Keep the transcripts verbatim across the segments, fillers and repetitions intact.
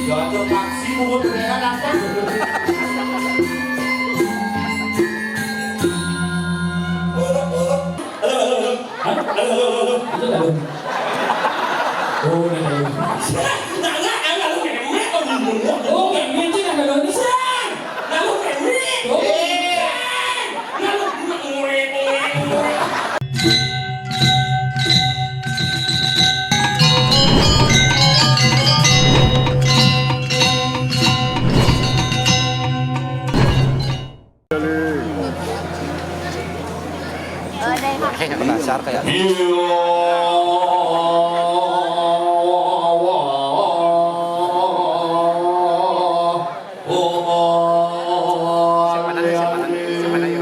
Aduh, Maxi, bungut beneran apa? Halo, halo, halo. Hah? Halo, halo, halo. Itu lalu. Oh, ini lalu. Nanya, nanya, lu ngemek, lu ngemek. Oh, ngemek itu nggak ada lalu, Sir. Lalu ngemek. Oh, iya. Lalu ngemek, ngemek, ngemek. Penasaran kayak. Siapa nanya? Siapa nanya? Siapa nanya? Siapa nanya?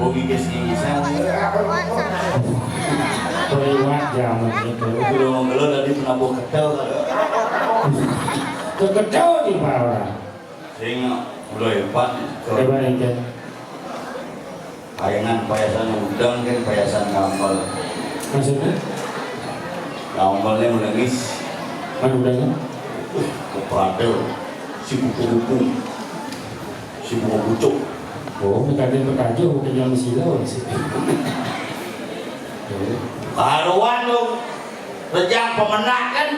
Gua ngikis-ngikisan. Keliwat jaman itu. Belum, belum tadi penabuh ketel. Keketel di bawah. Sing udah hebat. Coba ini. Payangan payasan udang kan payasan gampal. Maksudnya? Gampalnya menangis. Mana udangnya? Wih, kepadel. Si buku-buku. Si buku bucuk. Oh, minta dia bertajuk, bukan yang mesti tahu sih. Karuan lu. Rejang pemenang kan,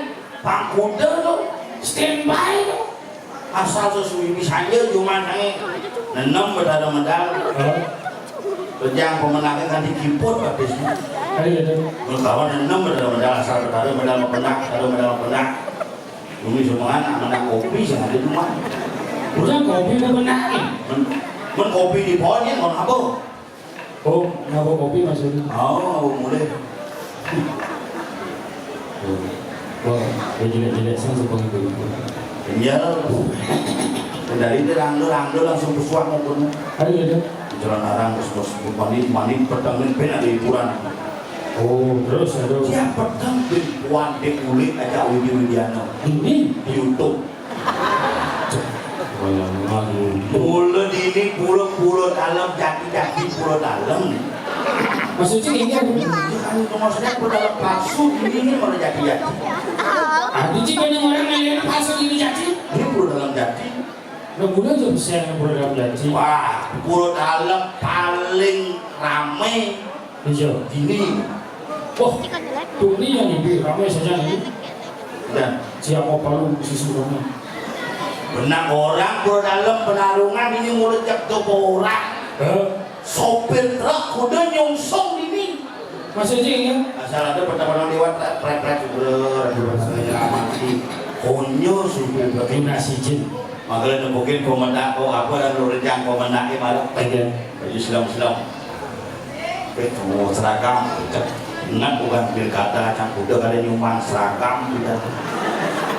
pangkuda lu. Standby lu. Asal sesuai misalnya cuma sange nenem bedada medal. Hah? Rejang pemenangnya kan dikiput habis. Ada gitu. Mun kawan nenem bedada medal asal bedada medal mau kena, bedada medal mau kena. Bumi semua anak menang kopi sih ada cuma. Udah kopi udah menang. Men, men kopi di pohonnya mau apa? Oh, ngabuk kopi maksudnya? Oh, ngabuk mulai. Wah, ya jelek-jelek saya suka gitu. Iya. Dari itu rangdo, rangdo langsung pesuak mau kono. Ayo ya. Jalan arang terus terus mandi, mandi petang ini pernah ada hiburan. Oh, terus aduh. Siapa kan bin Puan Dek Uli aja Widi Widiano. Ini di YouTube. Banyak banget. Pura dini pura, pura dalam, jati-jati pura dalam. Maksudnya ini apa? Itu kan maksudnya pura dalam palsu, ini malah jati-jati. Aduh, Cik, banyak orang ngeliat palsu ini jati. Ini pura dalam jati. Nah, guna aja bisa yang pura dalam jati. Wah, pura dalam paling rame. Iya. Ini. Oh, tuh ini yang ini ramai saja ini. Dan siapa palu di sisi kamu? Benak orang pro dalam penarungan ini mulut cek tuh orang. Hah? Sopir truk kuda nyongsong ini. Masih aja ya? Asal ada pertama lewat, pret-pret, udah, udah, saya mati. Konyo sopir truk. Ini nasi jin. Makanya nembukin pemenang, oh, apa dan lu rencang pemenang ini malah. Iya. Baju silam-silam. Itu seragam. Ingat bukan pilkada, cang kuda kada nyumbang seragam, tidak.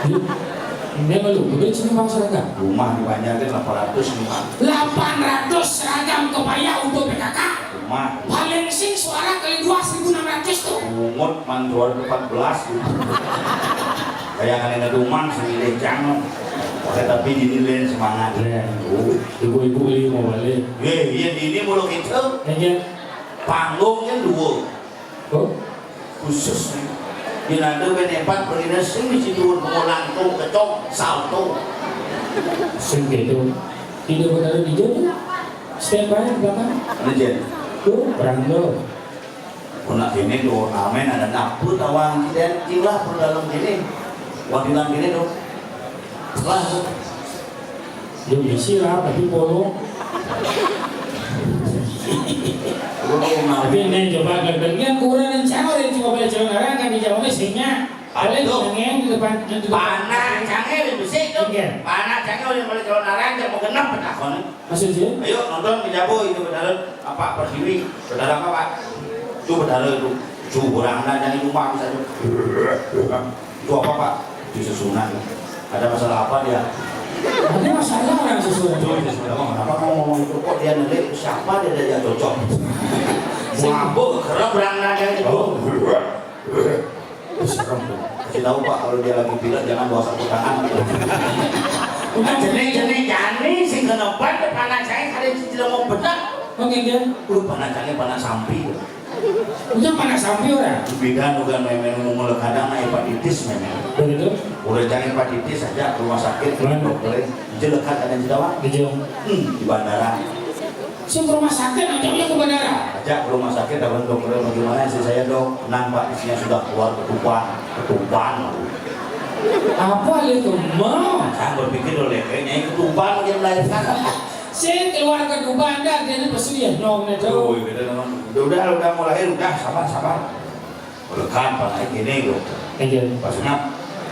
Iya. Ini malu, udah sini bang seragam. Rumah dibanyakin delapan ratus nih, Pak. Delapan ratus seragam kebaya untuk P K K. Rumah. Paling sing suara kali dua, seribu enam ratus tuh. Bungut man dua ribu empat belas gitu. Kayak ada ngeduman sendiri jangan. Oke, tapi ini lain semangat. Iya. Oh. Ibu-ibu ini mau balik. Iya, iya, ini mulu gitu. Iya. Panggungnya dua. Oh? Khusus nih. Di nado benepat berina sing di situ mau langkung kecong salto. Sing gitu. Tidak benar di jauh. Stand by di belakang. Ini Jen. Tuh, berang tuh. Kena sini tuh, amin ada dapur tawang dan tilah pun dalam sini. Wakilan sini tuh. Lah. Yo bisi lah, tapi polo. Lu mau Tapi nih coba gandengnya kurang yang cawar yang cuma boleh calon orang kan di Jawa singnya. Boleh Aduh. Jangan di depan, di depan. Panak canggih lebih bisi tuh. Iya. Panak canggih udah boleh calon orang, jangan mau genap petakon. Maksudnya? Ayo nonton ke Jabu itu bedaran apa Pertiwi? Bedaran apa, Pak? Itu bedaran itu. Itu orang ada yang lupa misalnya. Itu apa, Pak? Itu susunan. Ada masalah apa dia? Ada masalah orang susunan. Itu susunan. Emang kenapa kamu ngomong itu? Kok dia nelik? Siapa dia, dia cocok? Mabuk, kerap orang ada itu. Oh. Serem tuh. Kasih tahu, Pak, kalau dia lagi pilek jangan bawa sapu tangan. Udah jenis-jenis jani sing kena ban, panas saya kada cicil mau benar. Oke, dia. Lu panas saya panas sampi. Udah panas sampi orang. Beda nu kan memang ngomong kadang na hepatitis memang. Begitu. Udah jangan hepatitis aja ke rumah sakit, Mana? Dokter. Itu lekat ada di Jawa. Di Jawa. Hmm, di bandara. Sing ke rumah sakit, ajaknya ke bandara. Ajak ke rumah sakit, abang dokter, "Bagaimana istri saya, Dok?" "Tenang, Pak, istrinya sudah keluar ketuban." Ketuban. Apa itu, mau? Saya berpikir oleh kayaknya ketuban dia melahirkan. Sing keluar ketuban, dah, dia ni pesu ya, nyong ni tu. Oh, iya, beda teman. Udah, udah, udah mau lahir, udah, sabar, sabar. Lekan, Pak, naik gini, loh. Iya. Pas ngap,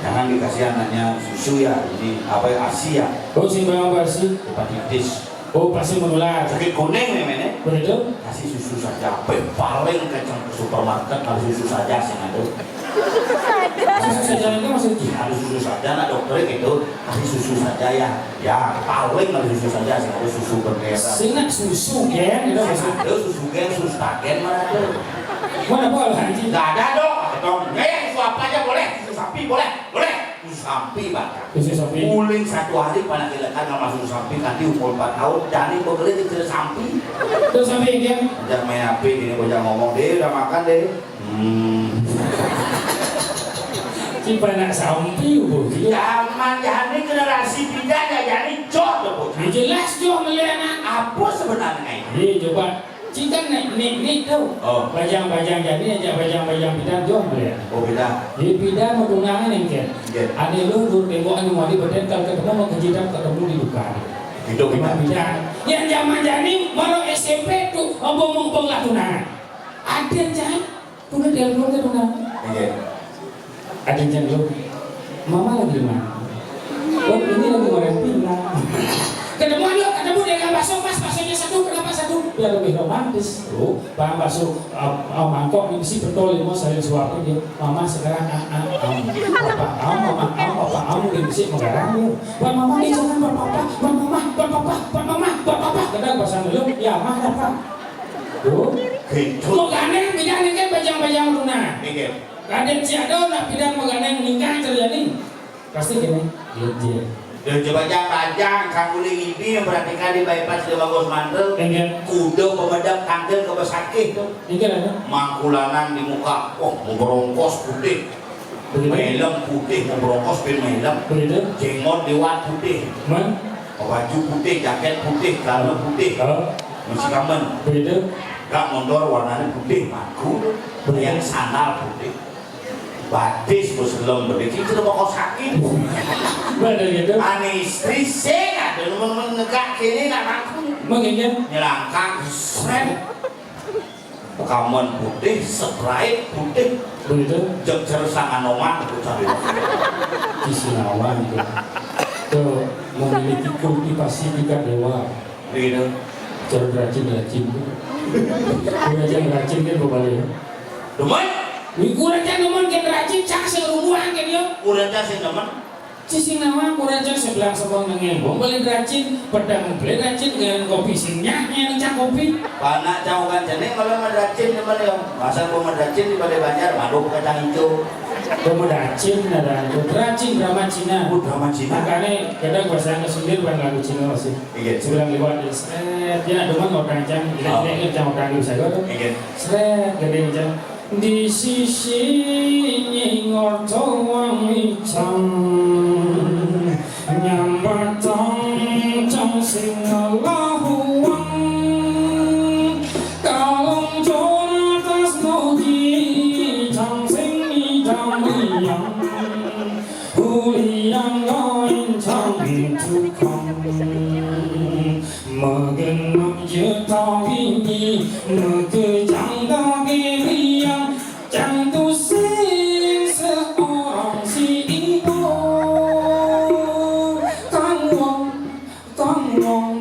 jangan dikasih anaknya susu ya, ini apa ya, asi ya? Oh, si memang asi. Hepatitis. Oh, pasti menular. Sakit kuning nih, men, ya. Begitu? Kasih susu saja, apa yang paling kencang ke supermarket, kalau susu saja sih, aduh. Susu saja itu maksudnya? Iya, ada susu saja, nak dokter gitu. Kasih susu saja ya. Ya, paling ada susu saja sih, ada susu bendera. Sing nak susu gen, gitu, Sing maksud- ada susu gen, susu tagen mana tuh? Mana boleh, anjing? Nggak ada dong, dong. Ya, ya, susu apa aja boleh, susu sapi boleh, boleh, susu sapi bahkan. Susu sapi. Uling satu hari panak kilekan sama susu sapi nanti umur empat tahun, jadi bekerja di susu sapi. Terus sapi gen? Jangan main H P gini, bocah ngomong deh, udah makan deh. Hmm. Cipta nak sampi, Bu. Zaman jani generasi pindah ya jani joh tuh, Bu. Ya jelas joh melihat anak. Apa sebenarnya ini? Iya, coba. Cik kan nek nek nek tahu. Oh. Bajang-bajang jani aja bajang-bajang pindah joh melihat. Oh, pindah. Jadi pindah mau tunangan yang kan. Iya. Ada lu dur tembok anu mati beten kalau ketemu mau kejidam ketemu di duka. Itu pindah. Pindah. Yang zaman jani baru S M P tuh ngomong-ngomong lah tunangan. Ada yang jahat. Udah dia keluar ke mana? Iya. Ada yang lu. Mama lagi di mana? Oh, ini lagi goreng pindang. Ketemu yuk, ketemu dengan bakso, Mas, baksonya satu, kenapa satu? Biar lebih romantis. Oh, Pak bakso, ah, ah, mangkok ini si pentol ini mau saling suapin dia. Mama sekarang ah, ah, ah, papa, ah, mama, ah, papa, ah, mungkin bisa menggarang dia. Buat mama dia jangan buat papa, buat mama, buat papa, buat mama, buat papa. Kadang pasang dulu, ya mah apa? Tuh, gitu. Mau gandeng, pindah nih kan bajang-bajang luna. Iya. Kadek si Ado nak pindah mau gandeng nikah terjadi. Pasti gini, iya, iya. Dan coba jangan bajang, kang guling ini yang perhatikan di bypass di bagus mantel. Iya. Kuda pemedap kanker ke besakih tuh. Iya, ada. Mangkulanan di muka, oh, mau berongkos putih. Begitu. Helm putih, mau berongkos pin helm. Begitu. Jengot liwat putih. Man? Baju putih, jaket putih, celana putih. Oh. Mesti kamen. Begitu. Kak montor warnane putih, bagus. Yang sandal putih. Batis ku selem putih. Iki lho kok sakit. Bener gitu. Ane istri sing ada nemen negak kene nak aku. Mengingin. Nyelangkang, sret. Rekaman putih, Sprite putih. Begitu. Jegjer sanganoman aku cari. Di Sinawan itu. Tuh, memiliki kultivasi tingkat dewa. Begitu. Cara rajin-rajin. Kurang rajin kan, Bapak, ya? Demen? Wi, kurang kan demen, kan rajin, cak sing rumuhan, kan, ya? Kurang cak sing demen? Ci Sinawan, kurang cak sebelah sepong nengeng. Wong paling rajin, pedang beli rajin, dengan kopi sing nyah, nyah, cak kopi. Panak cau kan jening, kalau mau rajin, demen, ya. Masa gua mau rajin di Balai Banjar, madu kacang hijau. Gua mau rajin, ada. Gua rajin drama Cina. Oh, drama Cina. Makanya, kadang bahasa Inggris sendiri, bukan lagu Cina, sih. Iya. Seberang lewat, seret, ya, demen mau kencang, kita Oh. tidak ingat sama orang bisa, gua tuh. Iya. Seret, gede kencang. Di sisi nyingor tawang icang, nyambatang cang sing lahuang. Kalong jor tas muji, cang sing idang iyang. Ulian lain cang tukang. Magenok je tawingi, makejang dage liang, cang tusing seorang si ibu. Kang wong, kang wong,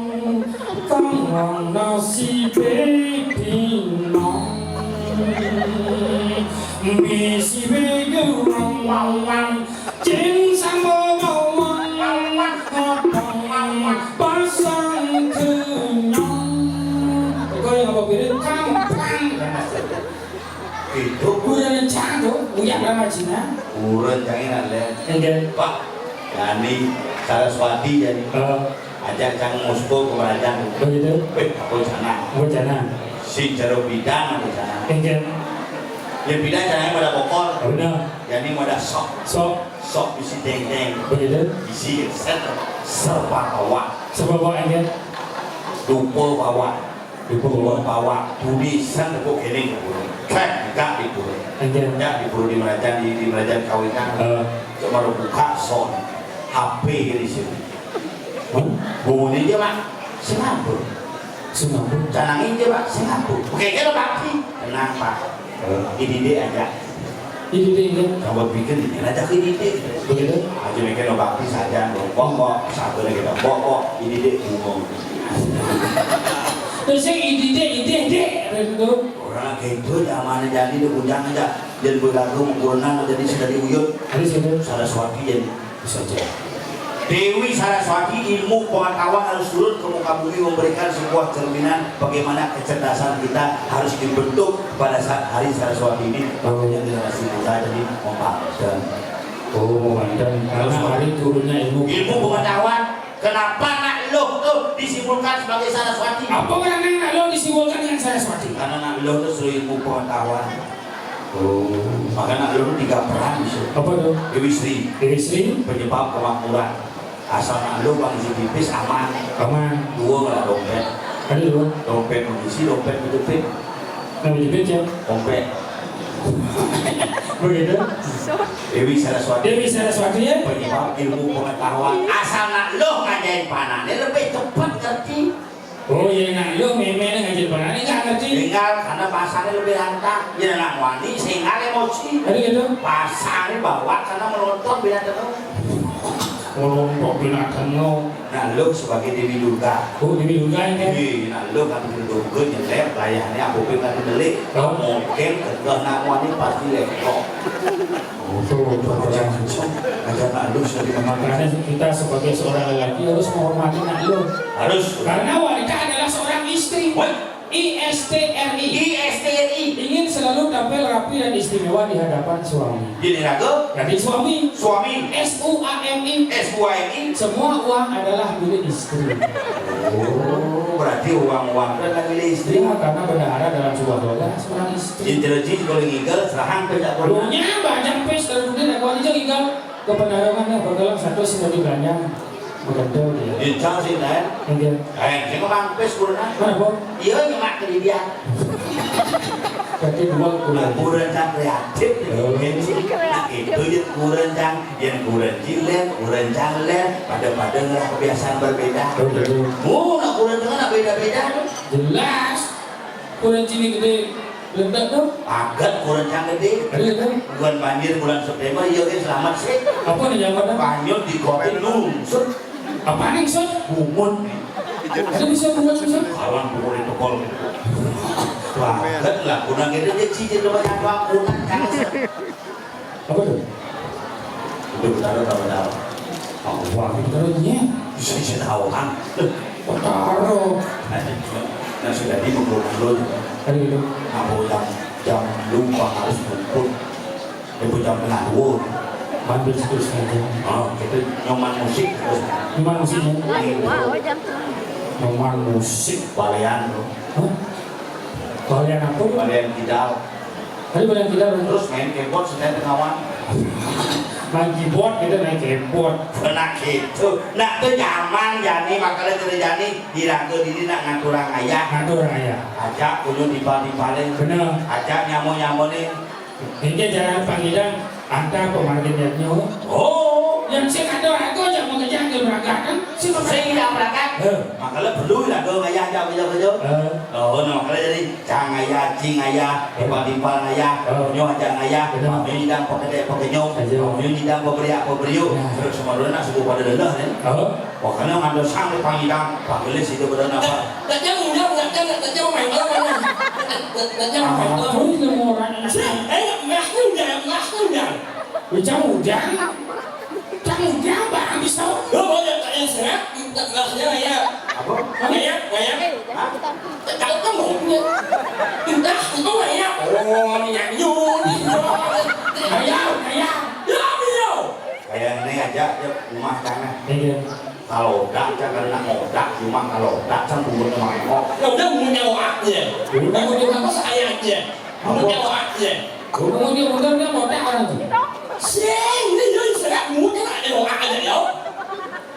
kang wong nasi bebinong. Misi bege wong wong wong. Cing sama bawang, potong pasang kenyang. Kau yang apa piring kamplang. Itu Udah rencang tuh, uyak berapa Cina? Urun cangin ada. Enggak. Pak, Yani Saraswati jadi. Eh, Ajak cang muspul ke Merajan. Begitu. Weh, aku sana. Aku sana. Si Jero Bidang aku sana. Enggak. Ya Bidang sana pada bokor. Benar. Yani pada sok. Sok. Sok bisi deng-deng. Begitu. Bisi set serba bawa. Serba bawa, enggak. Dupa bawa. Dupa bawa. Dupa bawa. Tulisan buku kening. Kan enggak di guru. Enggak. Enggak di guru di Merajan, di, di Merajan kawinan. Eh. Cuma lu buka sok. H P di sini. Hmm? Bunyi dia, Pak. Singapura. Singapura. Canangin dia, Pak. Singapura. Oke, kalau Pak. Tenang, Pak. Eh. Ini dia aja. Ini dia, ya. Kamu pikir ini aja ke ini dia. Begitu? Aja mikir lo bakti saja, lo bokok, sabar kita bokok, ini dia bunga. Terus yang ini dia, ini dia, dia. Ada itu. Orang gitu, zamannya jadi, dia bujang aja. Dan berlagu, mengkurungan, jadi sudah diuyut. Ada situ. Saraswati jadi. Bisa aja. Dewi Saraswati, ilmu pengetahuan harus turun ke muka bumi, memberikan sebuah cerminan bagaimana kecerdasan kita harus dibentuk pada saat hari Saraswati ini. Makanya generasi muda jadi memandang. Oh, memandang. Karena hari turunnya ilmu. Ilmu pengetahuan. Kenapa nak luh tuh disimbolkan sebagai Saraswati? Apa orang yang nak luh disimbolkan dengan Saraswati? Karena nak luh tuh seluruh ilmu pengetahuan. Oh. Maka nak luh tiga peran bisa. Apa tuh? Dewi Sri. Dewi Sri. Penyebab kemakmuran. Asal nak luh bang isi pipis aman. Aman. Dua malah dompet. Ada dua. Dompet mengisi, dompet menjepit. Yang menjepit ya? Dompet. Begitu? Dewi Saraswati. Dewi Saraswati ya? Penyebab ilmu pengetahuan. Asal nak luh ngajain panahnya lebih cepat ngerti. Oh iya, nak luh memang ngajain panahnya nggak ngerti. Tinggal karena bahasanya lebih lantang. Ya nak wani, sehingga emosi. Ada gitu? Bahasanya bawa karena menonton binatang. Menonton binatang. Nah, luh sebagai Dewi Durga. Oh, Dewi Durga ini. Iya, nah, luh kan Dewi Durga nyelep, layahnya apa pun kan delik. Oh. Mungkin kekeh nak wani pasti lekok. Oh, tuh, tuh, tuh. Aja nak luh sebagai Makanya kita sebagai seorang lelaki harus menghormati nak luh. Harus. Karena wanita adalah seorang istri. Wah. I S T R I. I S T R I. Ingin selalu tampil rapi dan istimewa di hadapan suami. Jadi raga? Jadi suami. Suami. S U A M I. S U A M I. Semua uang adalah milik istri. Oh, berarti uang-uang kan lagi milik istri. Ya, karena bendahara dalam sebuah keluarga seorang istri. Intelijen kalau ngigel, serahang ke tak perlu. Dunia banyak pes, terus dia dakwah aja ngigel. Kepenarungan ya, berkelang satu sing dadi belanjang. Begitu dia. Jejal sih, Nen. Enggak. Eh, sing mang pis kurang. Mana, Bang? Iya, nyemak ke dia. Berarti dua kurang. Nah, kurang cang kreatif nih. Oh. Yén sih, nah, itu yén kurang cang, yén kurang cilik, kurang cang lén, pada-pada ngelah kebiasaan berbeda. Oh, gitu. Oh, nah, kurang cang nak beda-beda tuh. Jelas. Kurang cilik gedé, ledek tuh. Paget kurang cang gedé. Iya tuh. Bulan banjir bulan September, iya kan selamat sih. Apa nih yang ada? Banyun di kopi lungsur. Apa nih, Sun? Bungut. Ada bisa bungut, Sun? Kawan bungut itu kol. Banget lah, kurang gede dia cicit sama nyatu akunan, kan. Apa tuh? Itu benar apa benar? Oh, wah, itu benar, iya. Bisa, bisa tahu, kan? Betara. Nah, sudah di mengurus dulu. Aduh, aduh. Apa yang jam lupa harus ngumpul. Ibu jam kena dua. Hampir terus aja. Oh, itu nyoman musik terus. Nyoman musiknya? Nyoman musik balean tuh. Hah? Balean apa? Balean kidal. Tadi balean kidal, kan? Terus main keyboard, saya pengawan. Main keyboard, gitu, main keyboard. Nah, gitu. Nah, itu zaman, Jani, makanya cerita Jani, diraga diri nak ngaturang ayah. Ngaturang ayah. Ajak kudu dipal-dipalin. Bener. Ajak nyamo-nyamo nih. Ini jalan pangidang, antar pemargin yatnyo. Oh. Yang sing ada aku aja mau kejar ke belakang, kan? Sing apa? Sing yang belakang. Eh. Makanya perlu lah, dong, ayah, jam, jam, jam. Eh. Oh, nah, makanya jadi, cang ayah, cing ayah, timpal-timpal ayah, oh, nyo aja ayah, benar, nyo nyidang pekedek pekenyong, iya, nyo nyidang peberiak peberiuk. Nah. Terus semua dulu nak suku pada lelah, kan? Oh. Pokoknya ngambil sang di pangidang, panggilnya situ pada napa? Tajam udah, tajam, tajam main bola mana? Tajam main bola. Apa itu orang? Eh, nggak udah, nggak udah. Ucang udah. Ucang udah, Bang, bisa. Lo mau yang kayak saya, nggak ya. Apa? Nggak ya, nggak ya. Hah? Tahu kan mau punya. Entah, itu nggak ya. Oh, minyak nyun. Ayo, ayo. Ya, ayo. Kayak ini aja, ya, rumah tanah. Iya. Kalau odak, jangan nak odak, cuma kalau odak, kan bungut sama engkok. Ya udah, bungut sama oaknya. Bungut sama apa saya aja? Bungut sama oaknya. Bungut dia, bungut dia, odak orang tuh. Sing, ini dia istirahat, bungut dia nak ada oak aja, ya.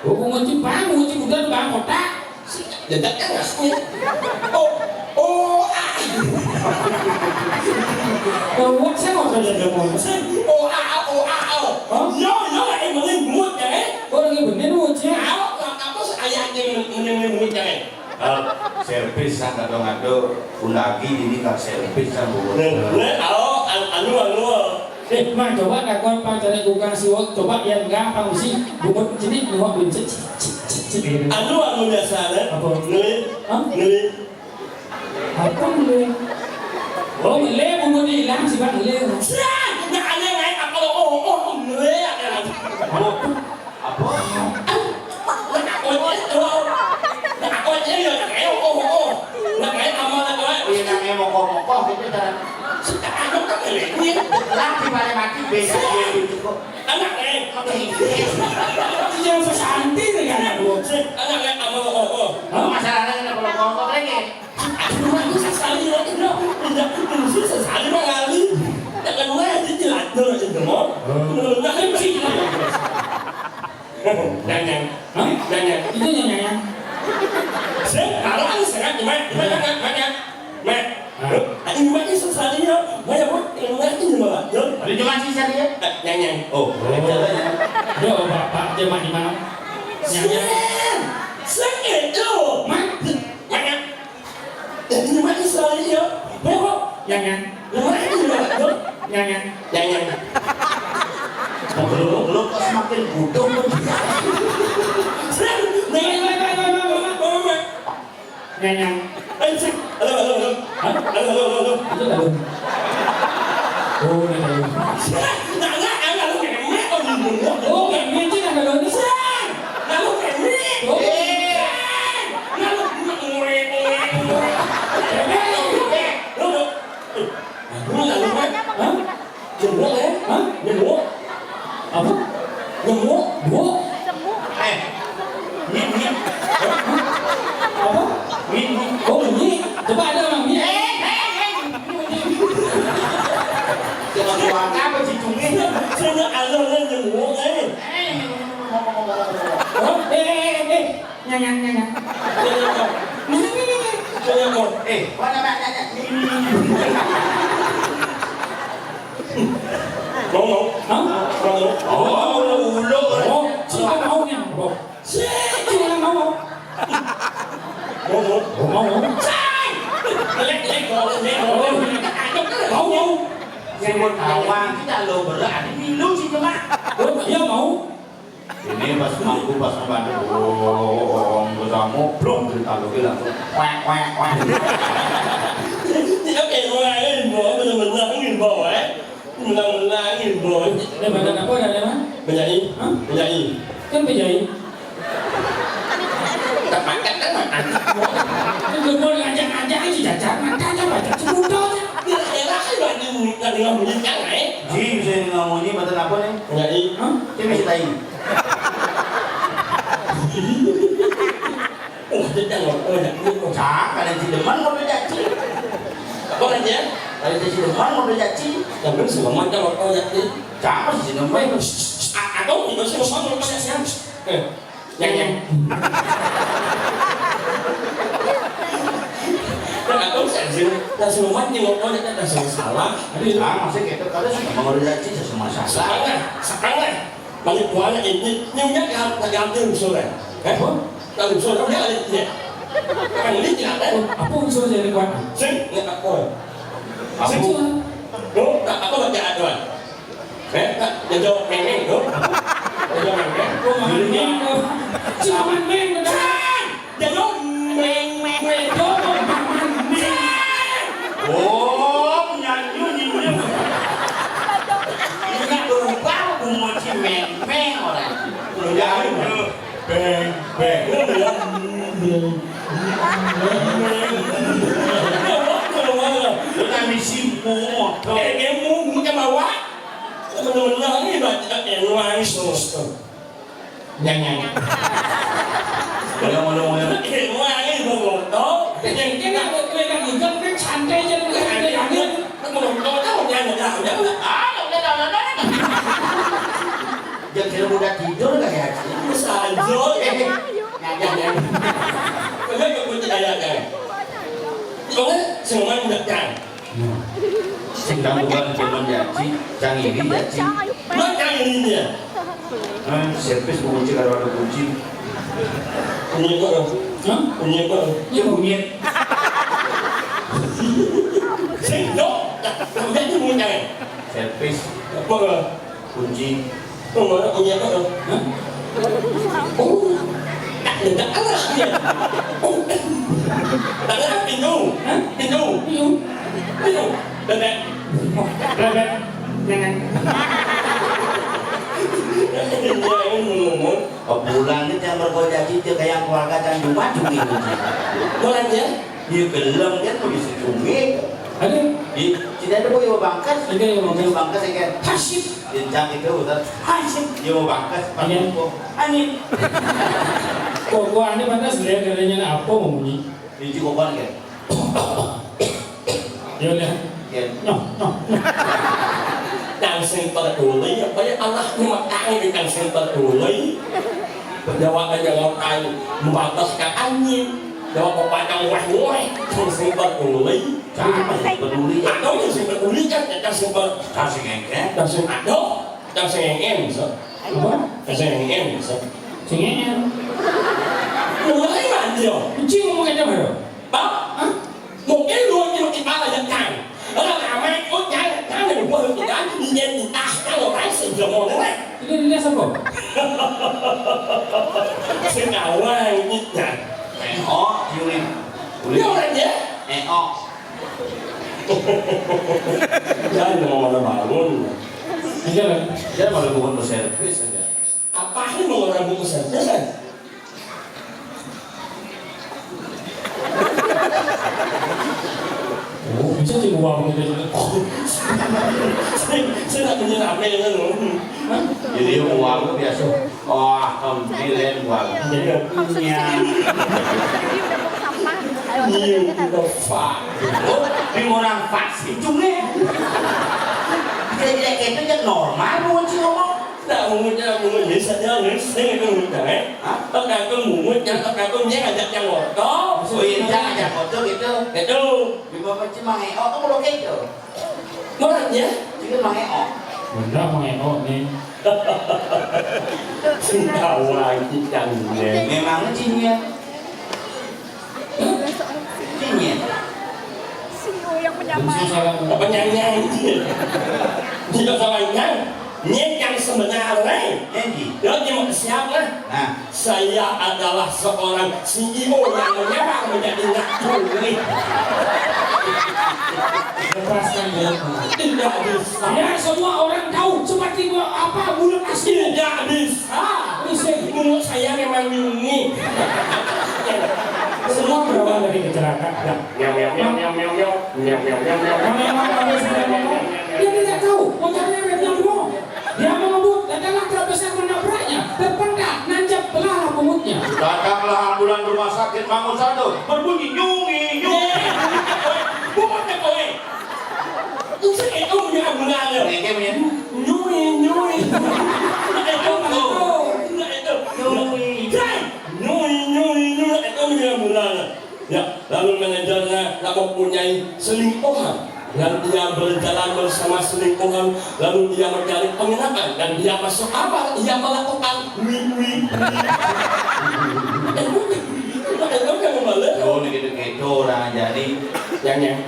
Oh, bungut dia bang, bungut dia bukan bang otak. Sing, ya, tak kan ngasih. Oh, oh, ah. Bungut saya mau kerja bungut. Sing, oh, ah, oh, ah, oh. Hah? Yo, yo, lagi beli bungut, ya, eh? Oh, lagi bener bungut, ya? Tahu, apa sih ayahnya yang, yang, yang bungut, ya, eh? Kal, servis sang kadang ada undagi ini kal servis sang bungut. Nah, nah, oh, an-, anu, anu. Eh, Mang, coba takon pancene tukang siwak, coba yang gampang sih, bungut jenik nyuwak ben cek, cek, cek, cek, cek, gitu. Anu, anu biasa, kan? Apa? Ngelih. Hah? Ngelih. Apa ngelih? Oh, ngelih, bungut hilang, sih, Bang, ngelih. Sah, nggak ada yang lain, apa lo, oh, oh, oh, ngelih, ya, kan? Apa? Apa? Nak, oh, oh, oh. Nak, oh, iya, iya, nak, oh, oh, oh. Nak, eh, sama, nak, oh. Iya, nak, eh, mokoh-mokoh, gitu, kan. Sekarang kan ngelih, ngelih. Lah, di mana mati, beda, gitu, kok. Anak, eh. Oke. Yang sesanti nih, kan, anak, oh. Anak, eh, sama, oh, oh. Hah? Masalahnya, kenapa lo ngomong lagi? Aku mah bisa sekali ya, Indro. Indah, aku bisa sekali mah kali. Jangan mulai aja jelas dulu, Indro. Menurut aku sih. Nyanyang. Hah? Nyanyang. Itu nyanyang. Saya parah, saya cuma, cuma, cuma, cuma. Hah? Ini mah bisa sekali ya. Banyak, Bu. Ini mah ini mah, Indro. Ada cuma sih saya. Nyanyang. Oh, coba ya. Yo, Bapak, cuma di mana? Nyanyang. Saya, saya itu. Mah? Nyanyang. Jadi, mati sekali, ya. Ayo, kok. Nyanyang. Nyanyang. Nyanyang. Nyanyang. Belum, belum, kok semakin bodoh, kok. Nyanyang, nyanyang, nyanyang, nyanyang, nyanyang. Nyanyang. Eh, cek. Halo, halo, halo. Hah? Halo, halo, halo, halo. Itu halo. Oh, udah halo. Nyanyang, halo, nyanyang, kok bingung. Oh, nyanyang, itu halo, halo. Halo, nyanyang. Oh. Halo, nyanyang. Halo, nyanyang. Hah? Nyemuk, eh? Hah? Nyemuk. Apa? Nyemuk. Nyemuk. Eh. Nyemuk. Apa? Nyemuk. Oh, nyemuk. Coba ada orang nyemuk. Eh, eh, eh. Coba keluar apa, cicungnya? Saya ada orang nyemuk, eh. Eh, ngomong, ngomong, ngomong, ngomong. Hah? Eh, eh, eh, eh. Nyanyang, nyanyang. Nyanyang, nyanyang. Nyanyang, nyanyang. Eh, mana, mana, mana? Oh, ulo-ulo. Oh, sing mau nih. Oh. Sing mau. Mau, mau. Oh, mau. Lek, lek, mau, lek, mau. Mau, mau. Sing mau tawang, kita lo berat. Ini lu sih cuma. Oh, iya mau. Ini pas mangku pas ngebantu. Oh, ketemu, blok, kita lo langsung. Wek, wek, wek. Iya, kayak orang lain, mau bener-bener angin bawa, eh. Menang-menangin, Boy. Ini badan apa, ada apa? Penyanyi. Hah? Penyanyi. Kan penyanyi. Tak makan, kan makan. Itu mau ngajak-ngajak aja, jajan, makan, coba, coba, semudah aja. Dia elah, kan, nggak di-, nggak dengar bunyi, kan, eh? Ji, bisa dengar bunyi, badan apa nih? Penyanyi. Hah? Dia bisa tai. Oh, dia jangan, oh, ya, ini, oh. Cak, ada si Deman mau beli jaci. Apa lagi ya? Ada si Deman mau beli jaci. Yang bener sih, Deman, jangan, oh, ya, ini. Cak, masih si Deman. Eh, shh, shh, shh, a-, atau itu sih, Deman, mau beli jaci. Eh, yang, yang. Kan atau saya sih, yang si Deman, yang mau, oh, ya, yang si salah. Aduh, ya. Ah, masih gitu, kalau si Deman mau beli jaci, saya semua salah. Sekarang, sekarang. Balik kuala ini, ini udah gam-, ganti unsur, eh? Eh? Apa? Kalau unsur, kamu lihat, lihat. Kan ini tidak ada. Oh, apa unsur jadi kuat? Sing, nggak apa. Apa? Sing, sing. Lo, tak apa baca aturan? Eh, tak, ya jawab meng-meng, lo. Ya jawab meng-meng. Oh, makan meng, lo. Si makan meng, betul. Sing! Jadul, meng, meng, meng. Jadul, makan meng. Oh, nyanyi, nyanyi. Ini berubah, bunga si meng, meng, orang. Nyanyi. Beng, beng. Lu nami simpung, motor. Eh, dia mau, mau ke bawah. Teman-teman lah, ini baca, eh, langsung. Nyang, nyang. Boleh, boleh, boleh. Yang lain mau ngotong, yang kena kue kan juga kan santai aja, kan ada yang ada. Mau ngotong, tahu dia ada, ada, ada. Ah, udah, udah, udah, udah. Jangan kira udah tidur kan ya? Bisa aja. Eh, nyang, nyang. Kenapa kau tidak ada, kan? Kau kan semua udah, kan? Sing kamu kan cuma jaci, cang ini jaci. Lo cang ini dia. Eh, servis mau kunci kalau ada kunci. Kunci apa? Hah? Kunci apa? Ya, kunci. Sing, lo, tak, tak, tak, kunci. Servis. Apa? Kunci. Oh, mana kunci apa tuh? Hah? Oh, tak ada arah dia. Oh, tak ada pintu. Hah? Pintu. Pintu. Pintu. Bebek. Bebek. Jangan. Dia yang ngomong. Oh, bulan ini yang berkoordinasi dia kayak keluarga dan rumah cumi. Bulan ya? Iya, gelem kan, bisa cumi. Ada? Di, tidak ada, boy, bangkas. Ada yang bangkas. Bangkas, ya, kan? Hasyim. Jencang itu, Ustaz. Hasyim. Dia mau bangkas, Pak. Iya. Kok? Ani. Kok gua aneh, pantas lihat katanya, nah, apa ngomongnya? Ini juga kan, kan? Ya udah. Ya. Nyoh, nyoh, nyoh. Yang sing peduli, apa ya, Allah nyemetangi di yang sing peduli. Jawa aja ngapain? Membatas ke angin. Jawa pepatang weh-weh, yang sing peduli. Siapa yang peduli? Ada yang sing peduli kan, yang sing pe-, yang sing ngengken, yang sing aduh, yang sing ngengken, so. Apa? Yang sing ngengken, so. Sing ngengken. Mulai mandi, yo. Kucing ngomong aja, Bro. Bang? Hah? Mungkin lu yang makin malah ya, Kang. Orang ramai, oh, jangan, jangan, gua lu tidak, ingin entah kalau orang sing ngomong, eh. Ini, ini siapa? Sing awal, ini, ya. Eh, oh, you mean? Ini orang, ya? Eh, oh. Jangan ngomong mana bangun. Iya, kan? Dia malah bukan mau servis aja. Apa ini mau orang buku servis, kan? Oh, bisa sih uang gitu. Saya, saya tak punya apa ya, kan? Hah? Jadi uang biasa. Wah, alhamdulillah, Bang. Iya. Iya, kita fak. Oh, di orang fak sih, cuma. Jadi, kayak itu kan normal, bukan sih ngomong. Tak mungut, tak mungut, ini saja, ini sing itu mungut, eh. Hah? Tak kagum mungut, yang tak kagum, yang ajak yang ngotong. Oh, iya, dia ajak ngotong gitu. Itu. Di bawah cuma ngeo, kamu lo kayak itu. Murah, ya? Jadi, Mang Eo. Bener, Mang Eo nih. Sing tawang ikan nyet. Memangnya cinyet? Cinyet. Apa nyanyang? Tidak salah nyang. Nyet yang sebenarnya. Nyet. Ya, nyet siapa? Nah. Saya adalah seorang C E O yang menyamar menjadi Nak Juli. Lepaskan dia. Tidak bisa. Ya, semua orang tahu seperti bu-, apa, bulat asli. Tidak bisa. Bisa. Menurut saya memang unik. Semua berawal dari kecelakaan. Nyam, nyam, nyam, nyam, nyam, nyam. Nyam, nyam, nyam, nyam. Kalau memang ada sudah ngomong, dia tidak tahu. Motornya remnya belum. Dia mengebut, datanglah truk besar menabraknya, terpental, nancap, belahlah punggungnya. Datanglah ambulan rumah sakit Mangun Satu, berbunyi nyungi, nyungi. Bungut apa, weh? Itu itu punya ambulan, ya. Ini punya. Nyungi, nyungi. Nah, itu, itu. Nah, itu. Nyungi. Nyungi, nyungi, nyungi. Itu punya ambulan. Ya, lalu manajernya nak mempunyai selingkuhan. Dan ia berjalan bersama selingkuhan, lalu ia mencari penginapan dan ia masuk kamar, ia melakukan wi, wi, wi. Emang begitu, emang membalas. Oh, ini gitu-gitu orang jadi. Yang, yang.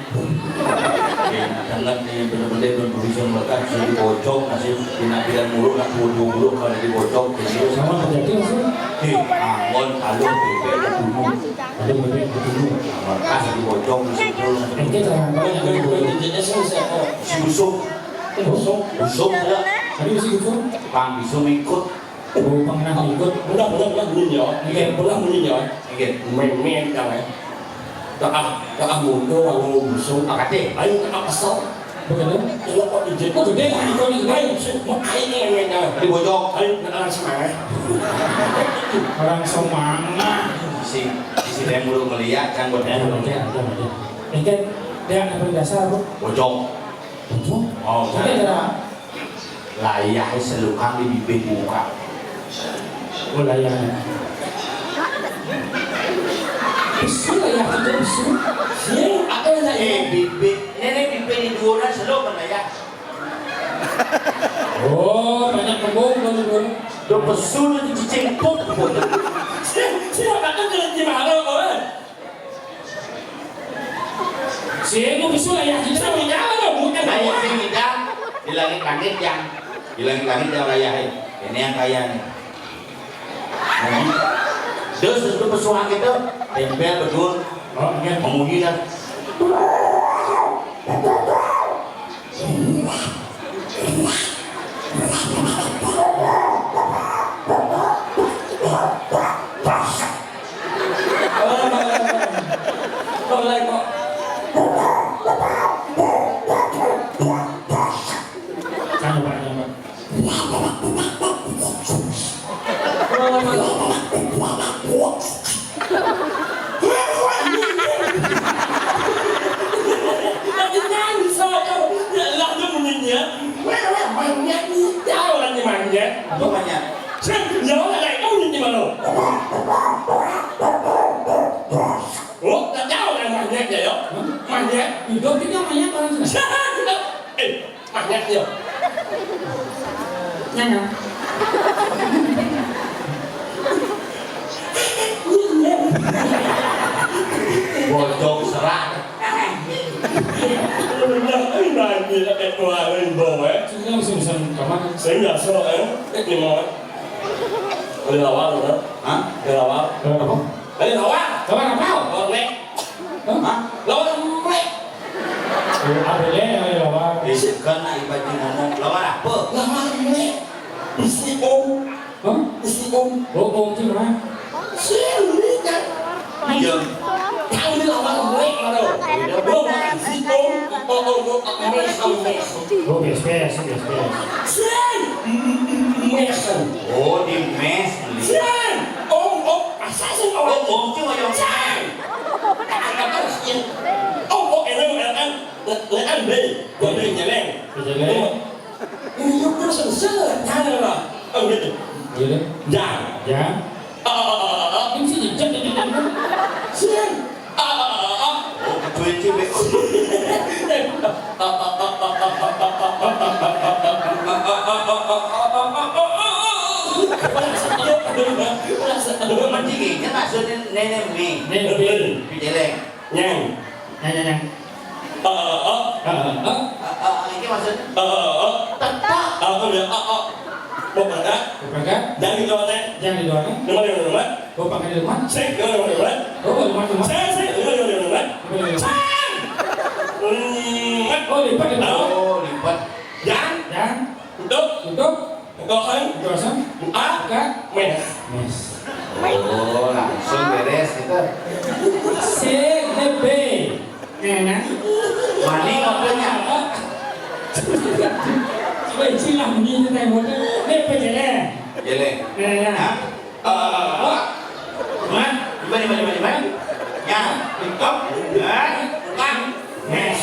Oke, sangat nih, bener-bener belum bisa melekat, bisa dibocok, masih penampilan mulu, nak bodoh mulu, kalau dibocok, gitu. Sama terjadi langsung. Di Angon, Alur, Bebek, Gunung. Ada bebek betul. Pas dibocok di situ. Engke cara apa yang dibocok? Si Busuk. Busuk. Busuk, ya. Tadi si Busuk. Bang Busuk ikut. Oh, pernah ikut. Pernah, pernah, pernah bunyi, ya. Iya. Pernah bunyi, ya. Iya. Main-main, kan, ya. Tak ah, tak ah, mundur, aku Busuk. Akate. Ayo, tak ah, kesel. Begitu? Iya, kok izin. Oh, gede, kan, ikut, ikut. Ayo, sih, mau ayo, main, main, main. Dibocok. Ayo, nak, orang semangat. Orang semangat. Si, si dia mulu melihat, kan, buat dia. Ada, ada, ada. Engke, dia apa dasar, Bu? Bocok. Bocok? Oh, oke, cara. Layah selukang di bibir buka. Oh, layah. Bisu layah itu, bisu. Sing, apa yang saya? Eh, bibir. Nenek bibir di dua orang seluk kan layah. Oh, banyak kembung kalau dua orang. Tuh pesu nanti cicing puk pun. Sing, sing, apa tuh kalau gimana, kawan? Sing, bisu layah itu. Sing, jangan, bukan. Layah sing tidak. Di langit-langit yang, di langit-langit yang layah, eh. Ini yang kaya nih. Nah, terus itu pesuang itu tempel betul. Oh, iya. Memunyi dah. Kan, Pak, ya, Pak. Apa banyak? Oh, tak tahu yang banyak ya, ya. Banyak. Hidup kita banyak orang sana. Eh, Manyaknya. Nyana. Bocok serak. Nah, ini lah, eh, dua hari, bro, eh. Sehingga bisa, bisa kamar. Sehingga so, eh, ini mau, eh. Ada lawar, eh. Hah? Ada lawar. Ada apa? Ada lawar. Lawar apa? Lawar, eh. Hah? Lawan melek. Oh, ada le, ada lawan. Isip kan nak ibaji ngomong. Lawan apa? Lawan melek. Isi om. Hah? Isi om. Oh, om tu mana? Sing ni kan. Iya. Tahu ni lawan melek mana? Lawan isi om. Oh, oh, oh, oh, melek, melek. Oh, biasa, biasa, biasa. Sing. Melek. Oh, di mes. Sing. Om, om, asal sing om. Oh, om tu yang. Sing. Om, oh, L M, L M. L M B. Gua beli nyeleng. Nyeleng. Ini juga sensor. Jangan lah. Oh, gitu. Gitu. Jangan. Jangan. Ah, ah, ah, ah, ah. Ini sih jejak, jejak, jejak. Sing. Ah, ah, ah, ah, ah. Oh, kecuali cewek. Eh, ah, ah, ah, ah, ah. Lu mending ini maksudnya nenek mi. Nenek mi. Pijeleng. Nyang. Nyang, nyang, nyang. Eh, eh, eh. Eh, eh, eh. Eh, eh, ini maksudnya. Eh, eh, eh. Tetak. Apa dia? Eh, eh. Mau berangkat? Mau berangkat? Jangan di luar, Nek. Jangan di luar, Nek. Rumah di rumah. Bapak di rumah. Sik, rumah di rumah. Oh, rumah di rumah. Sik, sik, rumah di rumah. Rumah di rumah. Sik. Hmm. Oh, lipat, lipat. Oh, lipat. Jangan. Jangan. Tutup. Tutup. Kosong. Kosong. Buka. Buka. Mes. Mes. Oh, langsung beres gitu. Sik, lebih. Enak. Mani modelnya. Coba istilah mani itu teh model. Ini pejeleng. Jeleng. Enak. Hah? Eh, Mat. Gimana, gimana, gimana, gimana? Ya, TikTok. Eh, Bang. Mes.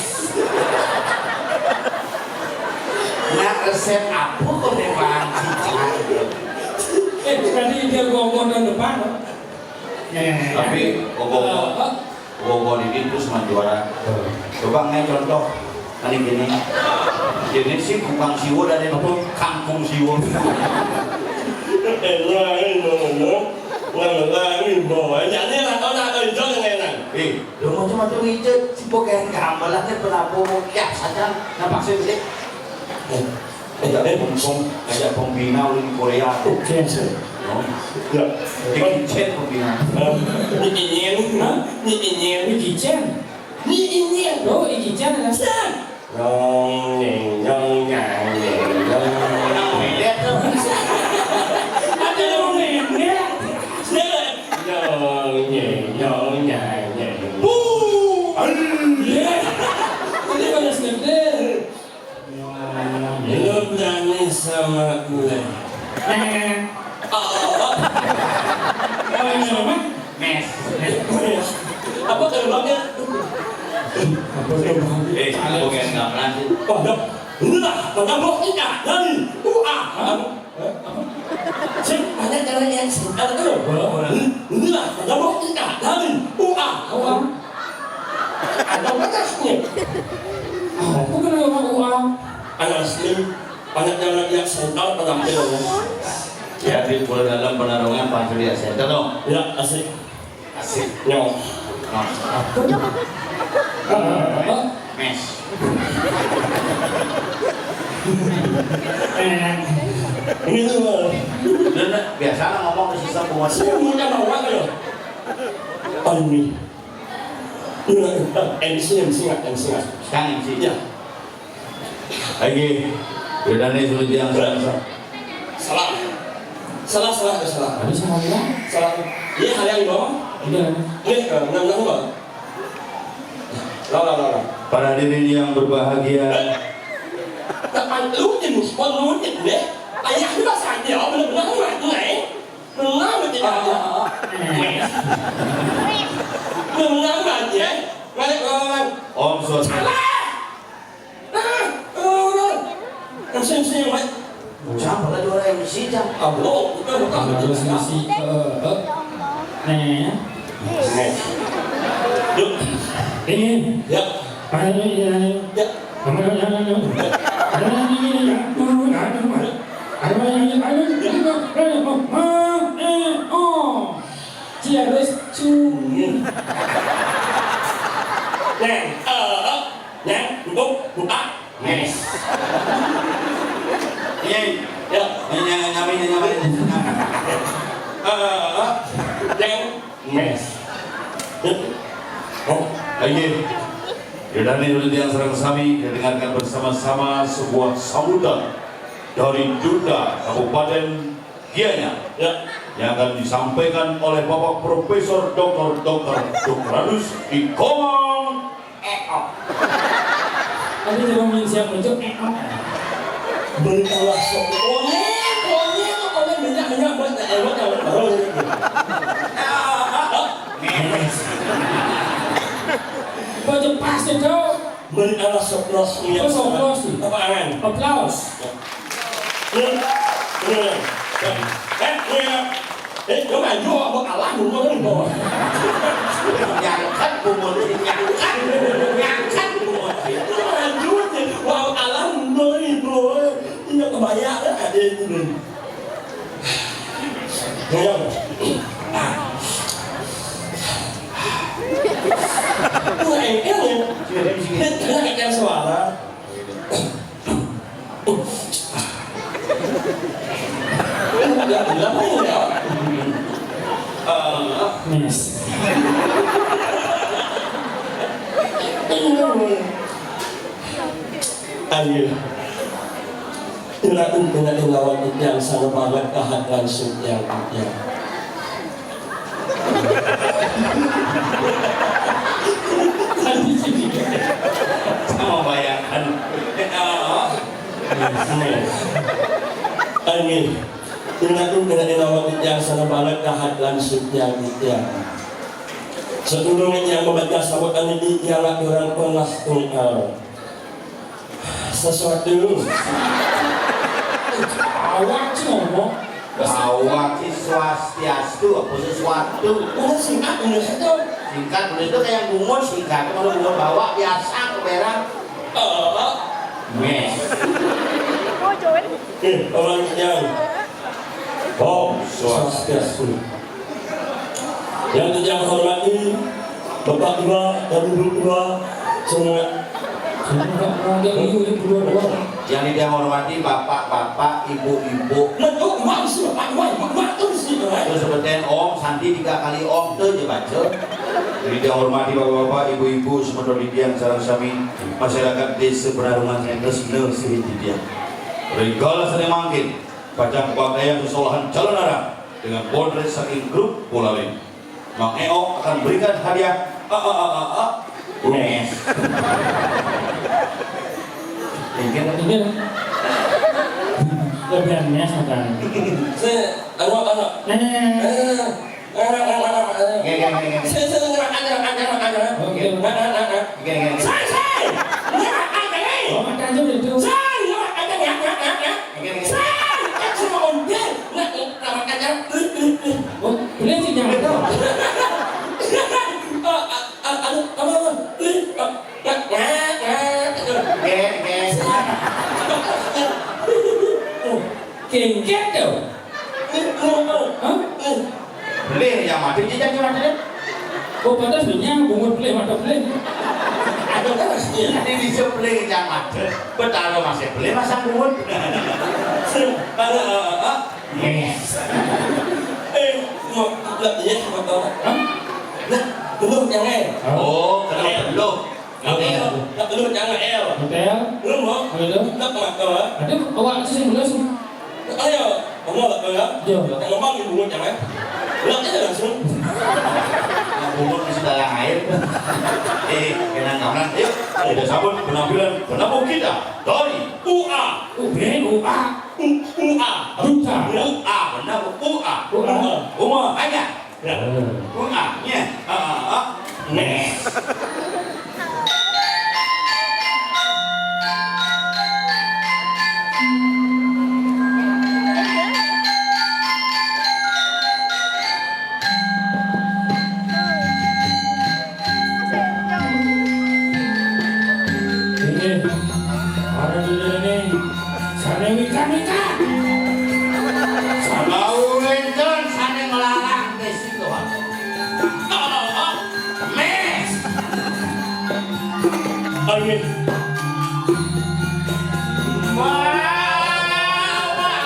Nah, resep apa kok dia Bang? Eh, tadi dia ngomong dan depan. Tapi, ngomong-ngomong, ngomong ini terus sama juara. Coba ngai contoh, ini gini. Ini sih bukan siwo dari apa? Kampung siwo. Enak, ini ngomong. Nggak, nggak, ini bawa. Jadi, nggak tahu, nggak tahu, itu yang enak. Eh, lu macam-macam itu, si pokoknya gamelannya pernah bawa kiap saja, nampak sih, sih. Eh, eh, Ajak eh. Pem-, pem-, ajak pembina ulun Korea tu. Oke, sir. No? Ya. Jackie Chan pembina. Eh, Ni Ingin. Hah? Ni Ingin. Jackie Chan. Ni Ingin. Oh, Jackie Chan ada. Set. Nyong, nyeng, nyong, nyang, nyeng, nyong. Orang pendek tu. Ada orang pendek. Set. Nyong, nyeng, nyong, nyang, nyeng. Wuh. Aduh. Ya. Ini pada sedih. Lu berani sama gue? Oh. Apa yang sama? Mes. Apa gerbangnya? Apa gerbangnya? Eh, aku kayak nggak pernah sih. Pada, inilah, pada mau kita dari U A. Hah? Eh, apa? Sing, banyak cara yang singkat itu loh. Hah? Inilah, pada mau kita dari U A. Apa? Ada mana nih? Apa kena orang U A? Anak sini, banyak cara yang singkat, pada mau kita. Ya, di Pulau Dalam Penarongan, Panjuri ya, center dong. Ya, asik. Asik. Nyong. Nah. Apa? Mes. Ini tuh, Bang. Udah, udah. Biasa lah ngomong ke sistem penguasa. Saya mau tambah uang loh. Oh, ini. Ini, M C, M C nggak? M C nggak? Sekarang M C. Ya. Lagi. Udah nih, suruh dia yang salah. Salah. Salah, salah, salah. Tadi salah bilang? Salah. Ini hal yang di bawah. Iya. Ini, eh, enam, enam, Bang. Lah, lah, lah, lah. Para hadirin yang berbahagia. Eh, tak pantu, jenis pun, deh. Ayah lu lah saja, benar-benar lu mati, eh. Benar, benar. Ah, ah, ah. Benar, mati, eh. Balik, balik, balik. Om Swastiastu. Salah! Sing, sing, Mat. Siapa lagi orang M C jam? Abang, bukan, bukan. Terus misi, eh, eh. Nih, ya. Nih. Yuk. Ini. Ya. Ayo, ya, ya. Ya. Ayo, ya, ya, ya. Ayo, ya, ya, ya. Ayo, ya, ya, ya. Ayo, ya, ya, ya. Ayo, ya, ya, ya. Ayo, oh, eh, oh. Cia, terus, cu. Nih, eh. Nyang, untuk, buka, mes. Iya. Ya. Ini nyang, nyang, nyang, nyang, nyang. Eh, eh, nyang, mes. Oh. Iya. Yaudah nih, dulu yang serang sami, kita dengarkan bersama-sama sebuah sambutan dari Duta Kabupaten Gianyar. Ya. Yang akan disampaikan oleh Bapak Profesor Doktor Doktor Doktoranus di Komang Eko. Tapi coba main siap muncul, Eko. Beri Allah sok. Konyol, konyol, konyol, minyak, minyak, buat, eh, buat, buat, buat. Baju pas itu. Beri Allah sok, los, minyak. Oh, sok, los. Apaan? Aplaus. Nih, nih. Eh, nih. Eh, lu maju, aku kalah, lu mau, lu mau. Nyangkat, gua mau nyangkat. Nyangkat, gua mau. Lu maju aja. Wah, kalah, lu mau, lu mau. Ini kebanyakan ada itu, nih. Ayo. Enggak, enggak, enggak. Eh, Mes. Ayo. Ira, ira, ira, lawan titiang sana banget kahat langsung tiang, tiang. Sama bayangkan. Amin. Ingat tu dengan ilawat yang sana banget kahat langsung tiang, tiang. Sedurung yang membaca sabut ini ialah orang pernah tunggal. Sesuatu. Awak cuma ngomong. Awak si swastiastu, apa sesuatu? Udah singkat, udah itu. Singkat, udah itu kayak bungut, singkat. Kalau bungut bawa, biasa, keberang. Oh. Mes. Eh, orang yang. Oh, swastiastu. Yang saya hormati, Bapak Dua dan Ibu Dua, semua. Semua, Pak, Pak, Ibu, Ibu, Dua, Dua. Yang saya hormati, Bapak-bapak, Ibu-ibu. Nah, oh, Ibu, Ibu, Ibu, Ibu, Ibu, Ibu. Terus sebutin Om, Santi tiga kali Om, tuh aja baca. Yang saya hormati, Bapak-bapak, Ibu-ibu, semeton titiang sareng sami masyarakat Desa Penarungan Sentresna sih titiang. Regala sane mangkin, pacang pakaian sesolahan calon arang dengan potret saking grup Pulawin. Mang Eo akan berikan hadiah. A, a, a, a, a. Mes. Mungkin. Mungkin. Lebihan mes, makan. Se, anu, anu. Nah. Eh, eh, eh, eh, eh. Nggih, nggih, nggih, nggih. Se, se, ngerakan, ngerakan, ngerakan, ngerakan. Oke. Nah, nah, nah, nah. Nggih, nggih, nggih. Sai, sai. Ngerakan, ngerakan. Oh, makan dulu itu. Sai, ngerakan, ngerakan, ngerakan. Nggih, nggih. Sai, kan semua ondel. Nah, ngerakan, ngerakan. Oh, boleh sih, jangan. Oh, a, a, anu, apa, apa? Nggih, nggih. Kengket to. Hah? Belih yang madeg, iki janji madeg. Oh, pantes dunia bungut belih, madeg belih. Aduh, terus. Ini bisa belih yang madeg. Betara masih belih, masang bungut. Halo, halo, halo. Yes. Eh, mau, lah, iya, mau tahu. Hah? Nah, belum yang lain. Oh, kenapa belum? Oke. Lah, belum yang lain. Hotel. Belum, mau? Apa itu? Nak makan. Ada awak itu sing belum. Ayo, kamu lah, ya? Iya. Yang ngomong ibu jangan. Lah, aja langsung. Nah, bungut di sebelah air. Eh, kenang kanan. Ayo, kita sambut penampilan penabuh kita dari U A. U B, U A. U-, U A. Duta. U A, benar, U A. U A. Uma, hanya. Ya. U A, ya. Ah, ah, ah. Nih. Inggih, para dulur ini, sane wikan-wikan. Sane wénten, sane nglarang, nggih, situ. Mes. Amin. Wah, wah, wah.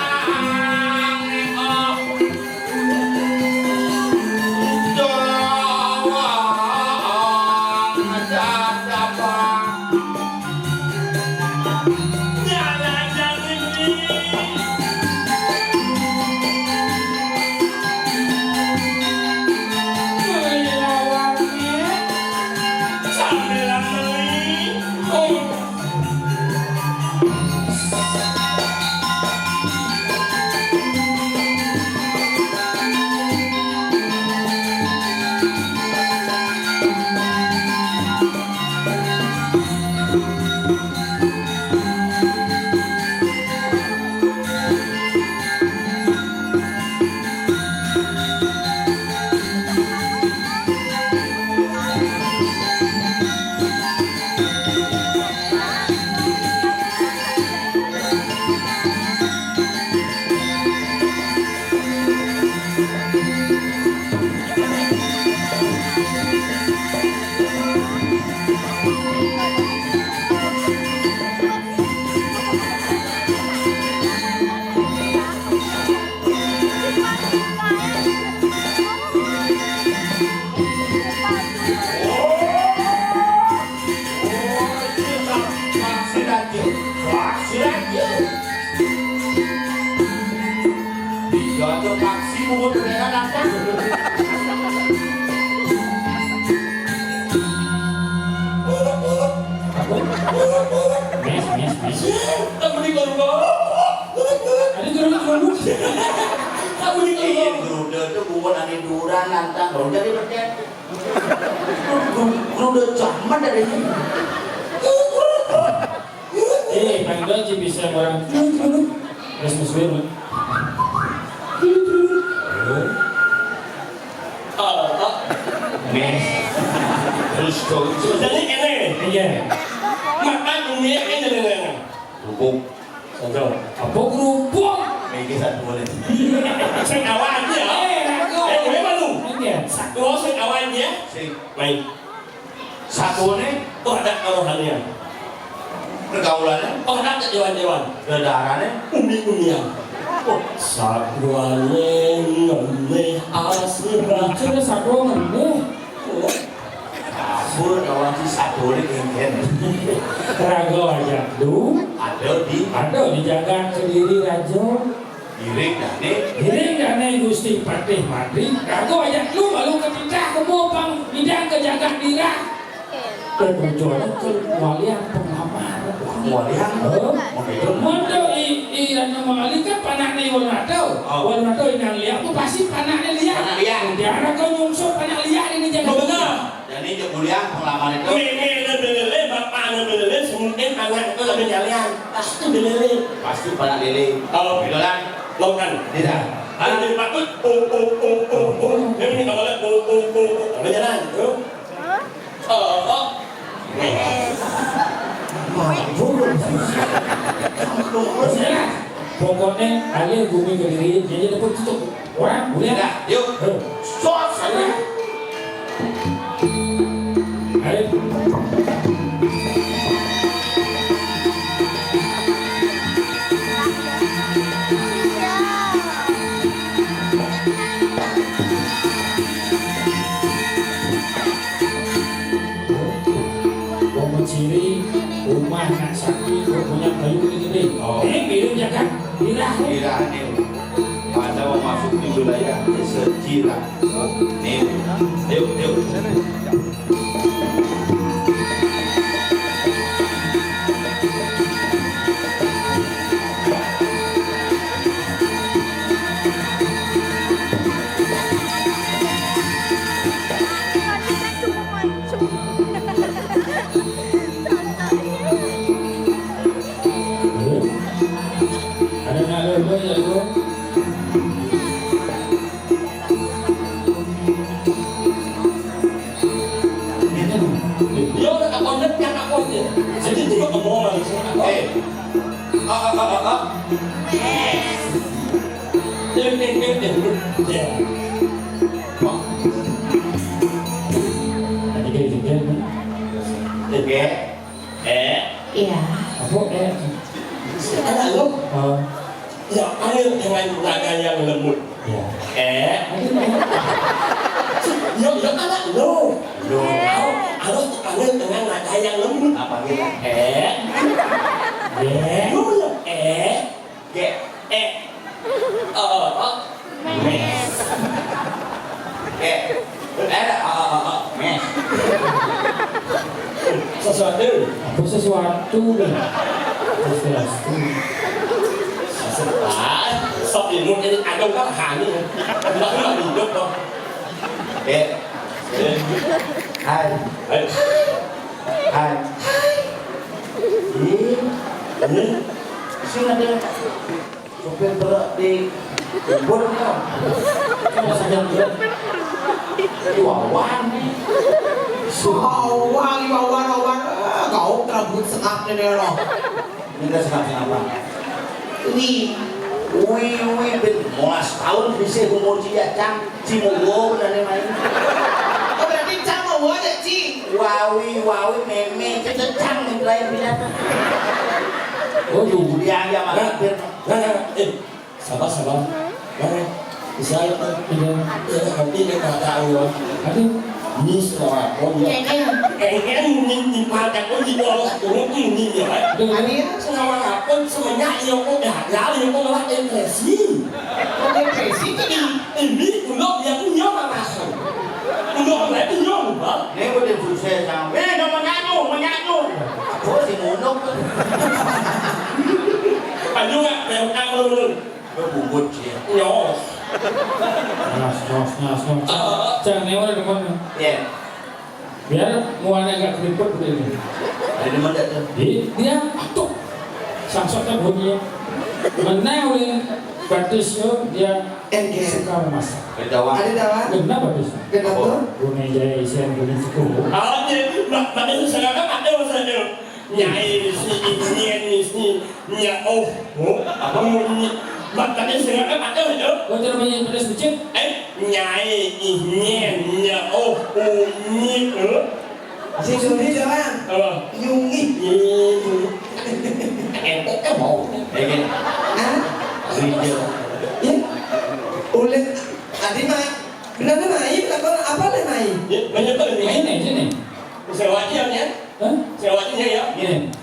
Iya, tuh, paksi, pungut, beneran, apa? Mes, mes, mes. Kamu di kolong. Ada geruduk, geruduk. Kamu di kolong. Iya, geruduk tuh bukan ane duran, nantang. Baru jadi berkat. Geruduk, geruduk zaman dari ini. Eh, panggil aja bisa orang. Terus mesir, Mak. Mes. Terus kau. Jadi kene. Iya. Makan dunia ini dengan. Kerupuk. Contoh. Apa kerupuk? Mengke satu boleh. Sing awal aja. Eh, aku. Eh, boleh malu. Iya. Satu sing awal aja. Sing. Main. Sabone, oh, ada rohanian. Pergaulannya, oh, ada dewan-dewan. Dedarannya, umi-umian. Oh, sabuane ngeneh asli. Itu udah satu ngeneh. Oh. Kabur kawan si sabone kengken. Rago aja, lu. Ada di, ada di jagat kediri, Rajo. Giring dane. Giring dane Gusti Patih Madri, rago aja lu malu ketitah kebo pang bidang ke jagat dirah. Ketujuan ke walian penglamar. Walian? Heh? Begitu. Mun tu i, i anu mawali kan panakne Walunato. Oh. Walunato inang liak tu pasti panakne liak. Panak liak. Dia rago nyungsur panak liak ini jagat. Oh, benar. Jani cek kuliah pengalaman itu. Meme ne belele, bapa ne belele, semungkin anak itu lebih nyalian. Pasti belele. Pasti panak lele. Oh. Betulan? Bukan. Tidak. Ada di patut, oh, oh, oh, oh, oh. Dia punya kepala, oh, oh, oh, oh. Ada jalan, gitu. Oh, oh. Mabuk. Pokoknya, alih bumi kediri, dia jadi tutup. Orang, boleh? Dah, yuk. Sos, ayo. Ayo. Wong Ciri, rumah nak sakti, punya kayu gede-gede. Oh. Eh, biru jaga, birah. Birah ni. Pada memasuki wilayah desa Jirang. Ni, yuk, yuk. Ada nak ada ya, bro? Yo, nak apa nak, nak apa je? Jadi tu kau ngomong malu. Eh. Ah, ah, ah, ah, ah. Eh, eh, eh, eh, eh. Tadi kayak gitu, kan? Oke. Eh. Iya. Apa, eh? Anak lo? Oh. Ya, ayo dengan nada yang lembut. Iya. Eh. Aduh. Ya, ya, anak lo. Lo. Harus, harus dipanggil dengan nada yang lembut. Apa gitu? Eh. Eh. Lo ya, eh. Ge, eh. Oh, oh. Mes. Eh. Eh, oh, oh, oh, oh. Mes. Sesuatu. Apa sesuatu nih? Sesuatu. Sesuatu. Sok ilmu ini ada kan hani. Enggak, enggak hidup kok. Eh. Eh. Hai. Hai. Hai. Ih, ini sing ada supir truk di kebun ya. Coba saja dia. Iwawan nih. Iwawan, Iwawan, Iwawan. Eh, kau terabut sekak nih deh, loh. Minta sengap-sengap apa? Wi, wi, wi, ben molas taun bisi umur cia, Cang. Ci mowo benane main. Oh, berarti Cang mowo aja, Ci. Wawi, wawi, meme, cececang, lain binatang. Oh, iya. Dia ya malah. Nah, nah, nah, eh, sabar, sabar. Mana? Bisa ya, Pak? Iya. Ya, nanti dia nggak tahu. Aduh. Ini sing ngawakon ya. Kengkeng. Kengkeng muni timpal kakon di bawah turun ini ya. Aduh. Adi ya? Sing ngawakon semenyak ya kok gagal ya kok malah depresi. Kok depresi? Ini, ini ulo yang punya marahan. Ulo yang punya lupa. Ini udah sukses sampai nama nyanyu, menyanyu. Apa sih monok? Ayo nggak, P M A dulu. Gue bubut sih. Nyos. Nyos, nyos, nyos, nyos. Jangan newar depan. Iya. Biar muanya agak keriput begini. Ada di mana tuh? Di, dia tuh. Sangsotnya bunyi. Mana oleh batis yo, dia Engke. Suka memasak. Ada dawang. Ada dawang. Kenapa bisa? Kenapa? Apa? Gune jaya isian gune suku. Aja, mak, mak itu sangat apa ada maksudnya? Nyai si ingin si nya oh. Oh, apa mau ini? Mak, mak itu sangat apa ada maksudnya? Oh, itu namanya yang pedas becek. Eh, nyai ingin nya oh, uni, eh? Si Suri jalan. Apa? Yungi. Ini. Entek kan mau. Iya. Hah? Iya. Ya? Oleh tadi mah. Benar mah, iya, benar, apa le mai? Ya, banyak banget ini. Ini, ini. Sewa aja ya. Hah? Sewa aja ya. Ini.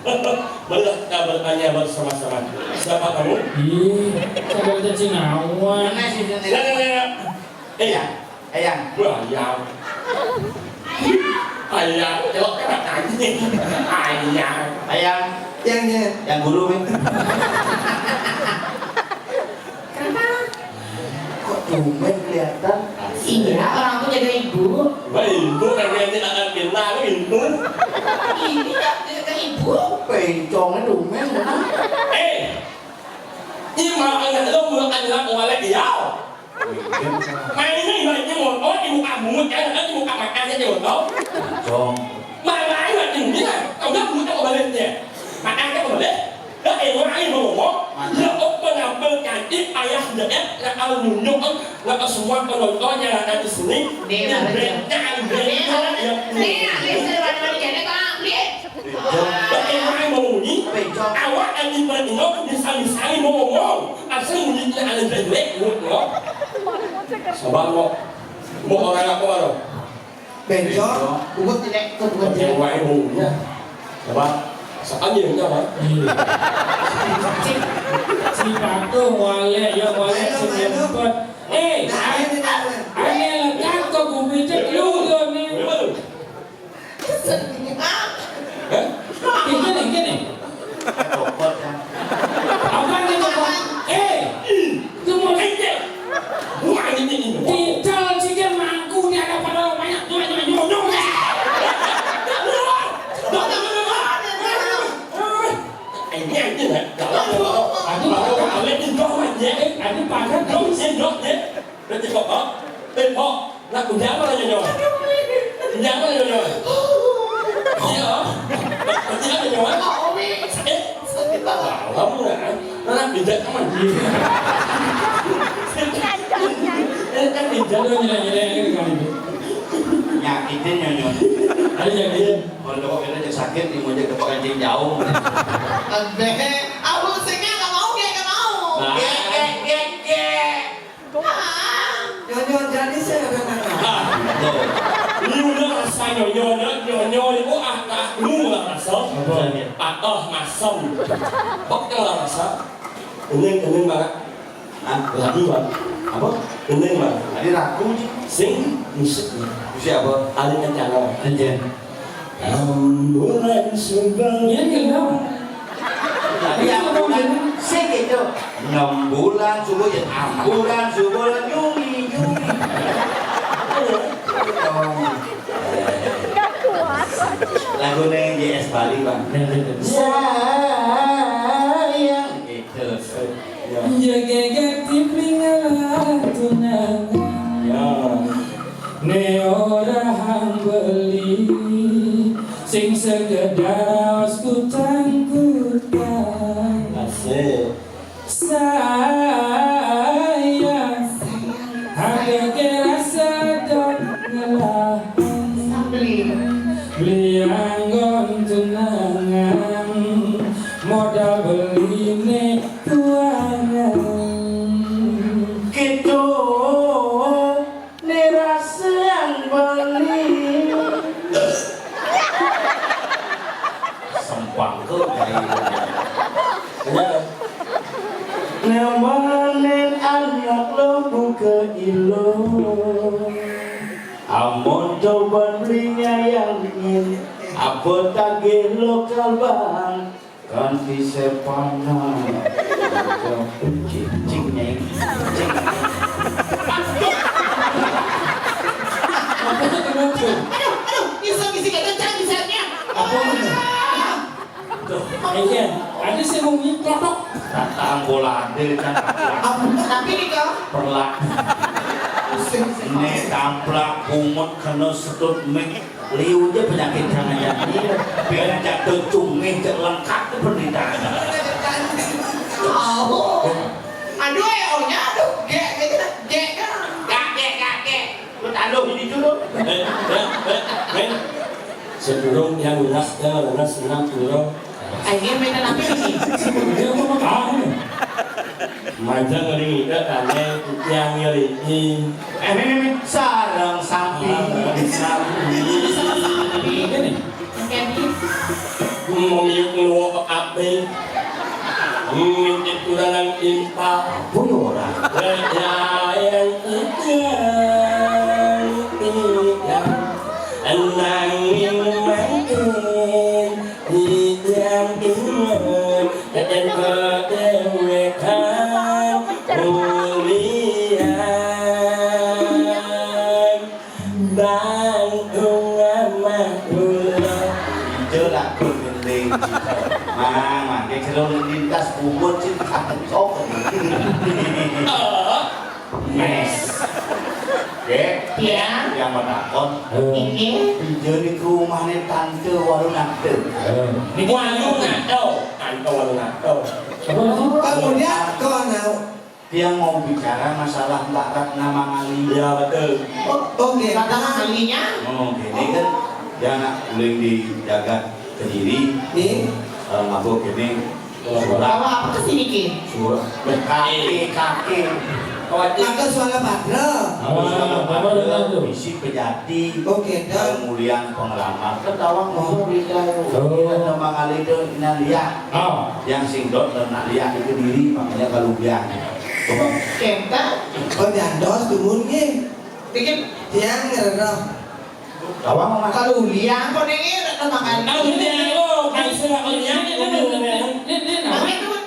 Boleh kita bertanya bersama-sama. Siapa kamu? Ih, saya baca Cinawa. Mana sih, Suni? Ya, ya, ya, ya. Eh, ya. Ayang. Wah, ya. Ayang, elok kan anjing. Ayang. Ayang. Yang, yang. Yang guru, Min. Kenapa? Kok tumben kelihatan? Iya, orang aku jaga ibu. Wah, ibu kan ini akan kenal ibu. Ini nggak jaga ibu. Pencongnya tumben, mana? Eh, ini malah anak lo, bukan anak oleh dia. Mainnya ibaratnya motor, ibu kamu, kan, kan ibu kamu makan aja motor. Jong. Main-main lagi, ini kan, kamu nggak butuh kembalinya. Makan aja kembali. Lah, eh, orang ini ngomong, ya, oh, penampilan cantik, payah jelek, nakal nunjuk, nakal semua penontonnya ada di sini. Nih, Bang, bencang, nih, bencang, ya. Nih, nih, nih, nih, nih, nih, nih, nih. Lah, eh, orang ini ngomong ini, awak lagi bertengok, bisa-bisa ini ngomong. Asal mulutnya ada jelek, mulut, no. Sabar, no. Mau orang apa, no? Bencong, buat tidak ke buat Oke, tidak. Wae baunya. Coba, sepanjang coba. Iya. Si, si patuh wale, ya wale, ayo, si ayo. Nyempet. Eh, nah, ini, nah, ini. Ane lekat kok bumi cek lu tuh nih. Betul. Sedih. Hah? Ini nih, ini nih. Copot, ya. Apa nih, copot? Eh, itu mau ente. Bukan ini, ini. Tinggal sih dia mangku di hadapan orang banyak. Tuh, aja nyodong, ya. Ini, ini, ya. Kalau, kalau, kalau ini doang, ya. Ini pakai dong, sendok, ya. Berarti kok, kok? Eh, kok? Nak, udah apa nanya, Nyonya? Udah apa nanya, Nyonya? Iya. Udah apa, Nyonya? Sakit? Sakit apa? Kamu, kan? Nah, pindah, teman. Ini kan pindah. Udah, nyilai, nyilai, nyilai, nyilai. Nyakitin, Nyonya. Ayo, nyakitin. Kalau kok kita sakit, nih, mau jadi tempat kencing jauh. Abeh, aku singnya nggak mau, dia nggak mau. Nah. Gek, gek, gek, gek. Nyonyo jadi saya ada kata. Ah, tuh. Lu lah rasa nyonyo, nyonyo, nyonyo, oh, ah, ah, lu lah rasa. Apa? Patah masem. Kok yang lah rasa? Ini, ini, Bang. Hah? Lagu, Bang. Apa? Ini, Bang. Tadi lagu, Ji. Sing, musik, Bang. Musik apa? Ari Kencana. Anjir. Ambulan subuh. Iya, iya, iya. Tapi ambulan sing gitu. Enam bulan subuh ya, ambulan subuh nyungi, nyungi. Lagu neng J S Bali, Bang. Iya, iya, iya. Sayang gitu. Ya. Jaga gati pingala tunangan. Ya. Ne ora hambeli, sing sekedar raos kutang-kutang. Asik. Sayang, ada kerasa dok ngelah. Beli anggon tunangan, modal beline tuangan. Gitu, ne rasa yang beli. Nemanin anak lo buka ilo. Amun coban beli nyayangin, apa tagih lo kalbang, kanti sepanan. Cing, cing, nyai. Cing. Apa tuh kenapa? Aduh, aduh, bisa-bisa kata cang bisanya. Apa tuh? Tuh, iya, ada sih mau ngiplok. Datang bola ada kan. Tapi nih kau. Perlak. Pusing sih. Ini tamplak bungut kena setut mik. Liu aja penyakit jangan jadi. Biar jatuh cungin cek lengkap tuh penderitaan. Tahu. Aduh, eh, oh, nya, aduh, gek, gek, gek, gek, gek, gek, gek. Lu taruh ini dulu. Eh, eh, eh, eh. Sedurung yang lunas, yang lunas, senang, sedurung. Akhirnya mainan apa ini? Dia mau makan. Majang ngeri ngiga tane yang ngeri. Eh, ini, ini, sarang sapi. Sarang sapi. Ini. Oke, ini. Memiuk ngeluok ape. Ngintip turanan impal. Apa ya orang? Yang yang yang nanging mangkin. Ijang inget yen kedewekan ulian bangkung amah kula. Ijo lakon ngeling. Mang, mangke jero lintas bubut sing kakencok. Mes. Dek, tiang. Tiang mau takon. Inggih. Pinjoni ke rumahnya tante Walunata. Walunata, tante Walunata. Apa lagi? Kemudian kau nau. Tiang mau bicara masalah Mbak Ratna Mangali. Ya, betul. Oh, oke. Ratna Mangalinya? Oh, ini kan dia anak uling di jagat Kediri. Nih. Eh, mabuk ini. Bawa apa ke sini, Ki? Suara. Kaki, kaki. Kata suara Badra. Apa suara Badra? Isi pejati. Oke, dah. Kemudian pengalaman. Ketawa ngomong di kayu. Oh. Nama kali itu Nalia. Oh. Yang sing dot dan Nalia itu diri, makanya kalau biar. Kenta? Oh, nyantos dumun nggih. Dikit. Tiang ngeroh. Kaluliang kok ning ngene makan. Kaluliang lo, kaisa kaluliang. Nek, nek, nek,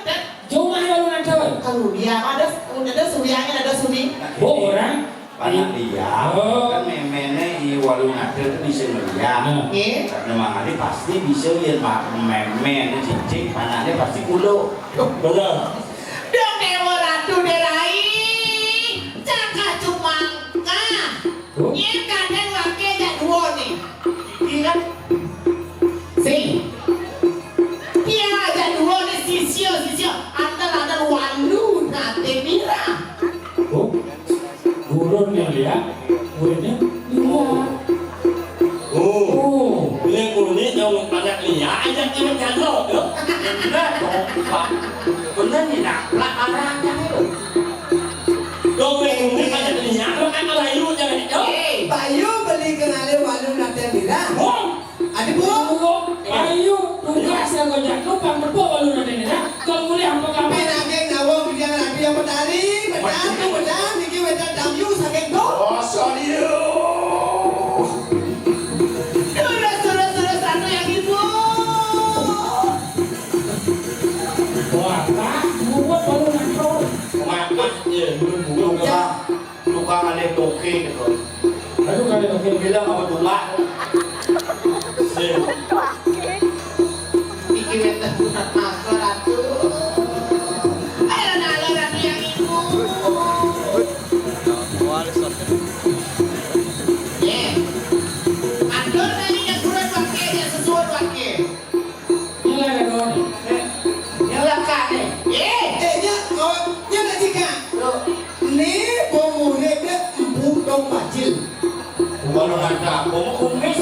nek. Jumah ya lu nang Jawa. Kaluliang ada, ada suliangnya, ada suli. Oh, orang. Panak liang, oh. Kan memene i Walunata itu bisa ngeliang. Nah. Nggih. Karena mangane pasti bisa yen memene cicing panane pasti kulo. Bener. Dong Dewa Ratu Derai, cakak cumangkah. Nyén kadén waké jak duwuné. Iki kan. Sing. Iya, jak duwuné sisya, sisya. Antel-antel walu naté nira. Oh, gurun yang lihat, gurunnya dua. Oh, oh. Bila gurunnya jauh banyak lihat, ajak dia bercanda, yo. Bener dong, Pak. Bener nih, nak. Lah, arahnya, yo. Dong, ini banyak minyak, lo kan Melayu jangan itu. Bayu beli kenale walu naten lira. Wong. Adi bu. Ayo, tugas yang kau jatuh, pang tepuk walu naten lira. Kau mulai apa kabar? Penake nawong dia rapi yang petani, petani, petani, niki wedan damyu saking do. Oh, sorry. Terus, terus, terus, satu yang itu. Wah, tak, buat walu naten. Mak, mak, iya, belum buka. Tukang, tukang alih toke gitu. Aduh, kali toke. Bilang apa tukang? Sip. Iki wétan bukan masker, atuh. Ayo, nah, lo, Ratu yang ibu. Ye. Atur tadi yang kurang pakai, yang sesuai pakai. Nyelakane. Eh, nyelakane. Eh, eh, nya, oh, nya nak cika. Loh. Ni, pemuda dia empu dong bajil. Kalau ada, kamu kumis.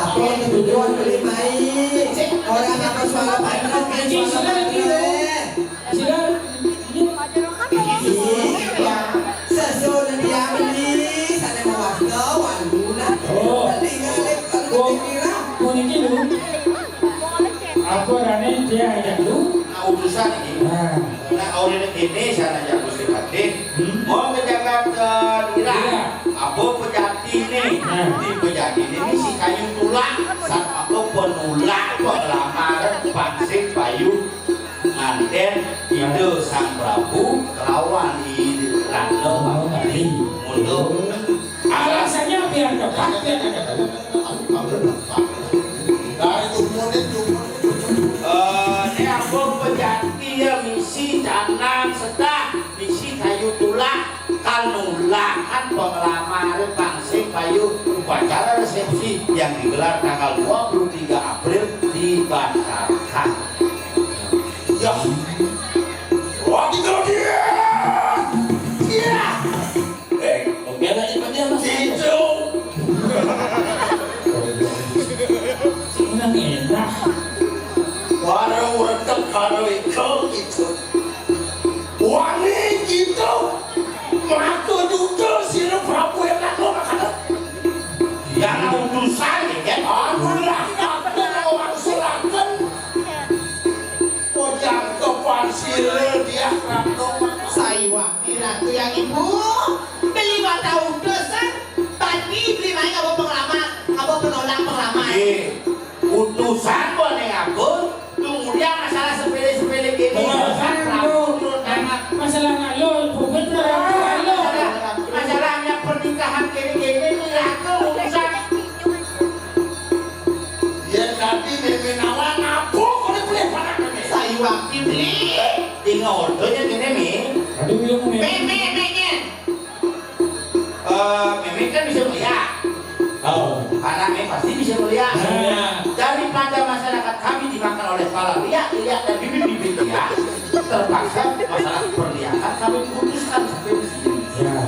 Apa tujuan beli mai? Orang apa soal apa? Ini soal apa? Sila, ini. Iya, sesudah dia beli, sana mau waktu, waduh, nah. Oh. Tinggal, kalau Oh, kira. Puniki lho. Apa rane dia ajak lu? Nah, utusan iki. Nah. Nah, oleh ini sana ajak Gusti Patih. Hmm. Mau ke Jakarta, kira. Iya. Apa pejati nih? Nah. Di pejati ini si kayu tulak, sama apa penulak, pengelamar, pangsing, payu. Nganten Ida Sang Prabu kelawan I Ratna Mangkali. Mundur. Alasannya biar tepat, biar ada. Dari umurnya cuma Eh, ini apa pejati ya misi canang sedah, misi kayu tulak, kan nulak, kan pengelamar, pangsing, payu, upacara resepsi yang digelar tanggal dua puluh tiga April dibatalkan. Ya. Wah, gitu dia. Iya. Eh, oke lah, cepat dia, Mas. Itu. Menang enak. Warung warteg karo iku gitu. Wani gitu. Mlaku dudul sira Prabu enak lo makanan. Yang utusan ya, kan? Aku lah, aku mau maksulaken. Pojang kepan sira dia Ratno. Saiwakti Ratu yang Ibu. Beli mata utusan, tadi beli main apa pengelamar, apa penolak pengelamar. Nggih. Utusan kok ning aku, kemudian masalah sepele-sepele gini. Masalah utusan, anak lo, Prabu, Prabu, lo. Masalah, masalahnya pernikahan gini-gini, ini aku urusan. Ya, tapi Mémé Nawa ngabuk oleh boleh panak Mémé. Saiwakti beli. Tinggal ordonya gini, Mi. Aduh, iya, Mi. Mémé, Mémé. Eh, Mémé kan bisa melihat. Oh. Karena Mémé pasti bisa melihat. Nah. Daripada masyarakat kami dimakan oleh para liak, liak dan bibit-bibit liak, terpaksa masalah perliakan kami putuskan sampai di sini. Ya.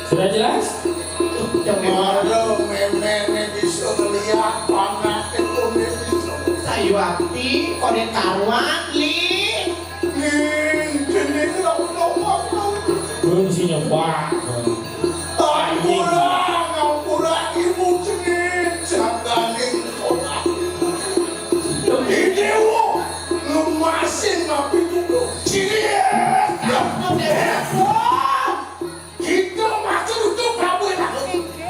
Sudah jelas? Waduh, Mémé ini bisa melihat panak itu, Mémé bisa. Saiwakti, kode karuan, Li. Ning, jenenge ora ono apa-apa. Belum sih nyoba. Ampura, ampura, ibu jeneng jaganing kota. Idewo, ngemasin nabi tuku. Cilik. Kita matur untuk Prabu enak.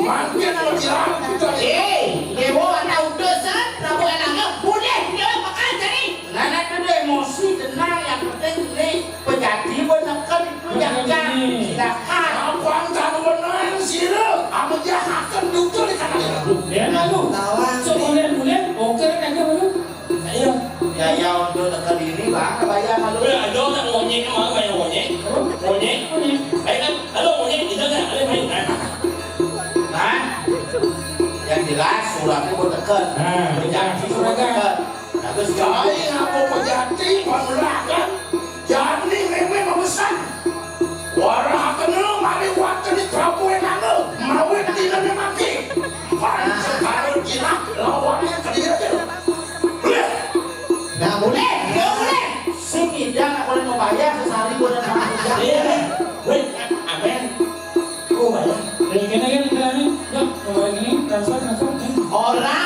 Mangkin lagi kita. Eh, Dewa ada utusan, Prabu enaknya. Boleh, dia makan jadi. Nah, nah, itu emosi, tenang. Yang penting ini pejati pun neken itu yang Bener ini. Silakan. Apa antar beneran sira? Apa dia akan duduk di kanan? Ya, lalu. Lawan. Sebulan-bulan, oke, kan, dia baru. Ayo. Ya, ya, untuk tekan ini, Bang, bayar malu. Eh, ada tak monyet, mau bayar monyet? Monyet? Monyet. Ayo, kan? Halo, monyet, kita kan? Ayo, ayo, ayo. Nah, yang jelas, suratnya buat tekan. Nah, pejati surat surat tekan. Nah, terus cai apa pejati, pemelakan? Jani Mémé memesan. Wara kena mari wakil Prabu Enana, mawit dinane mati. Pan sekarang jinak lawannya ke dia. Boleh? Nah, boleh. Ya, boleh. Sing idang aku boleh membayar sesari buat sama idang. Iya. Wih, amin. Oh, bayar. Dari kena kan, kena ni. Ya, kemarin ini transfer, transfer. Eh. Orang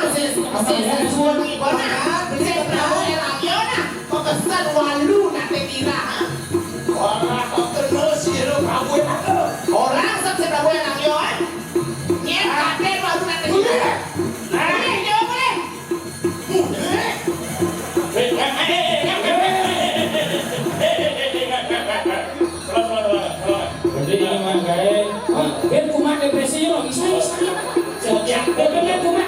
Sing sesuwun iki, Bos, nah. Sing Prabu Elangyo, nah. Kok kesel walu nak tekira, ha? Ora kok kena sira Prabu Elangyo. Ora sing Prabu Elangyo, ha? Yen kaden walu nak tekira. Nah, yo boleh. Jadi ini manggae, ben kumat depresi yo, bisa, bisa. Siap, siap. Ben kumat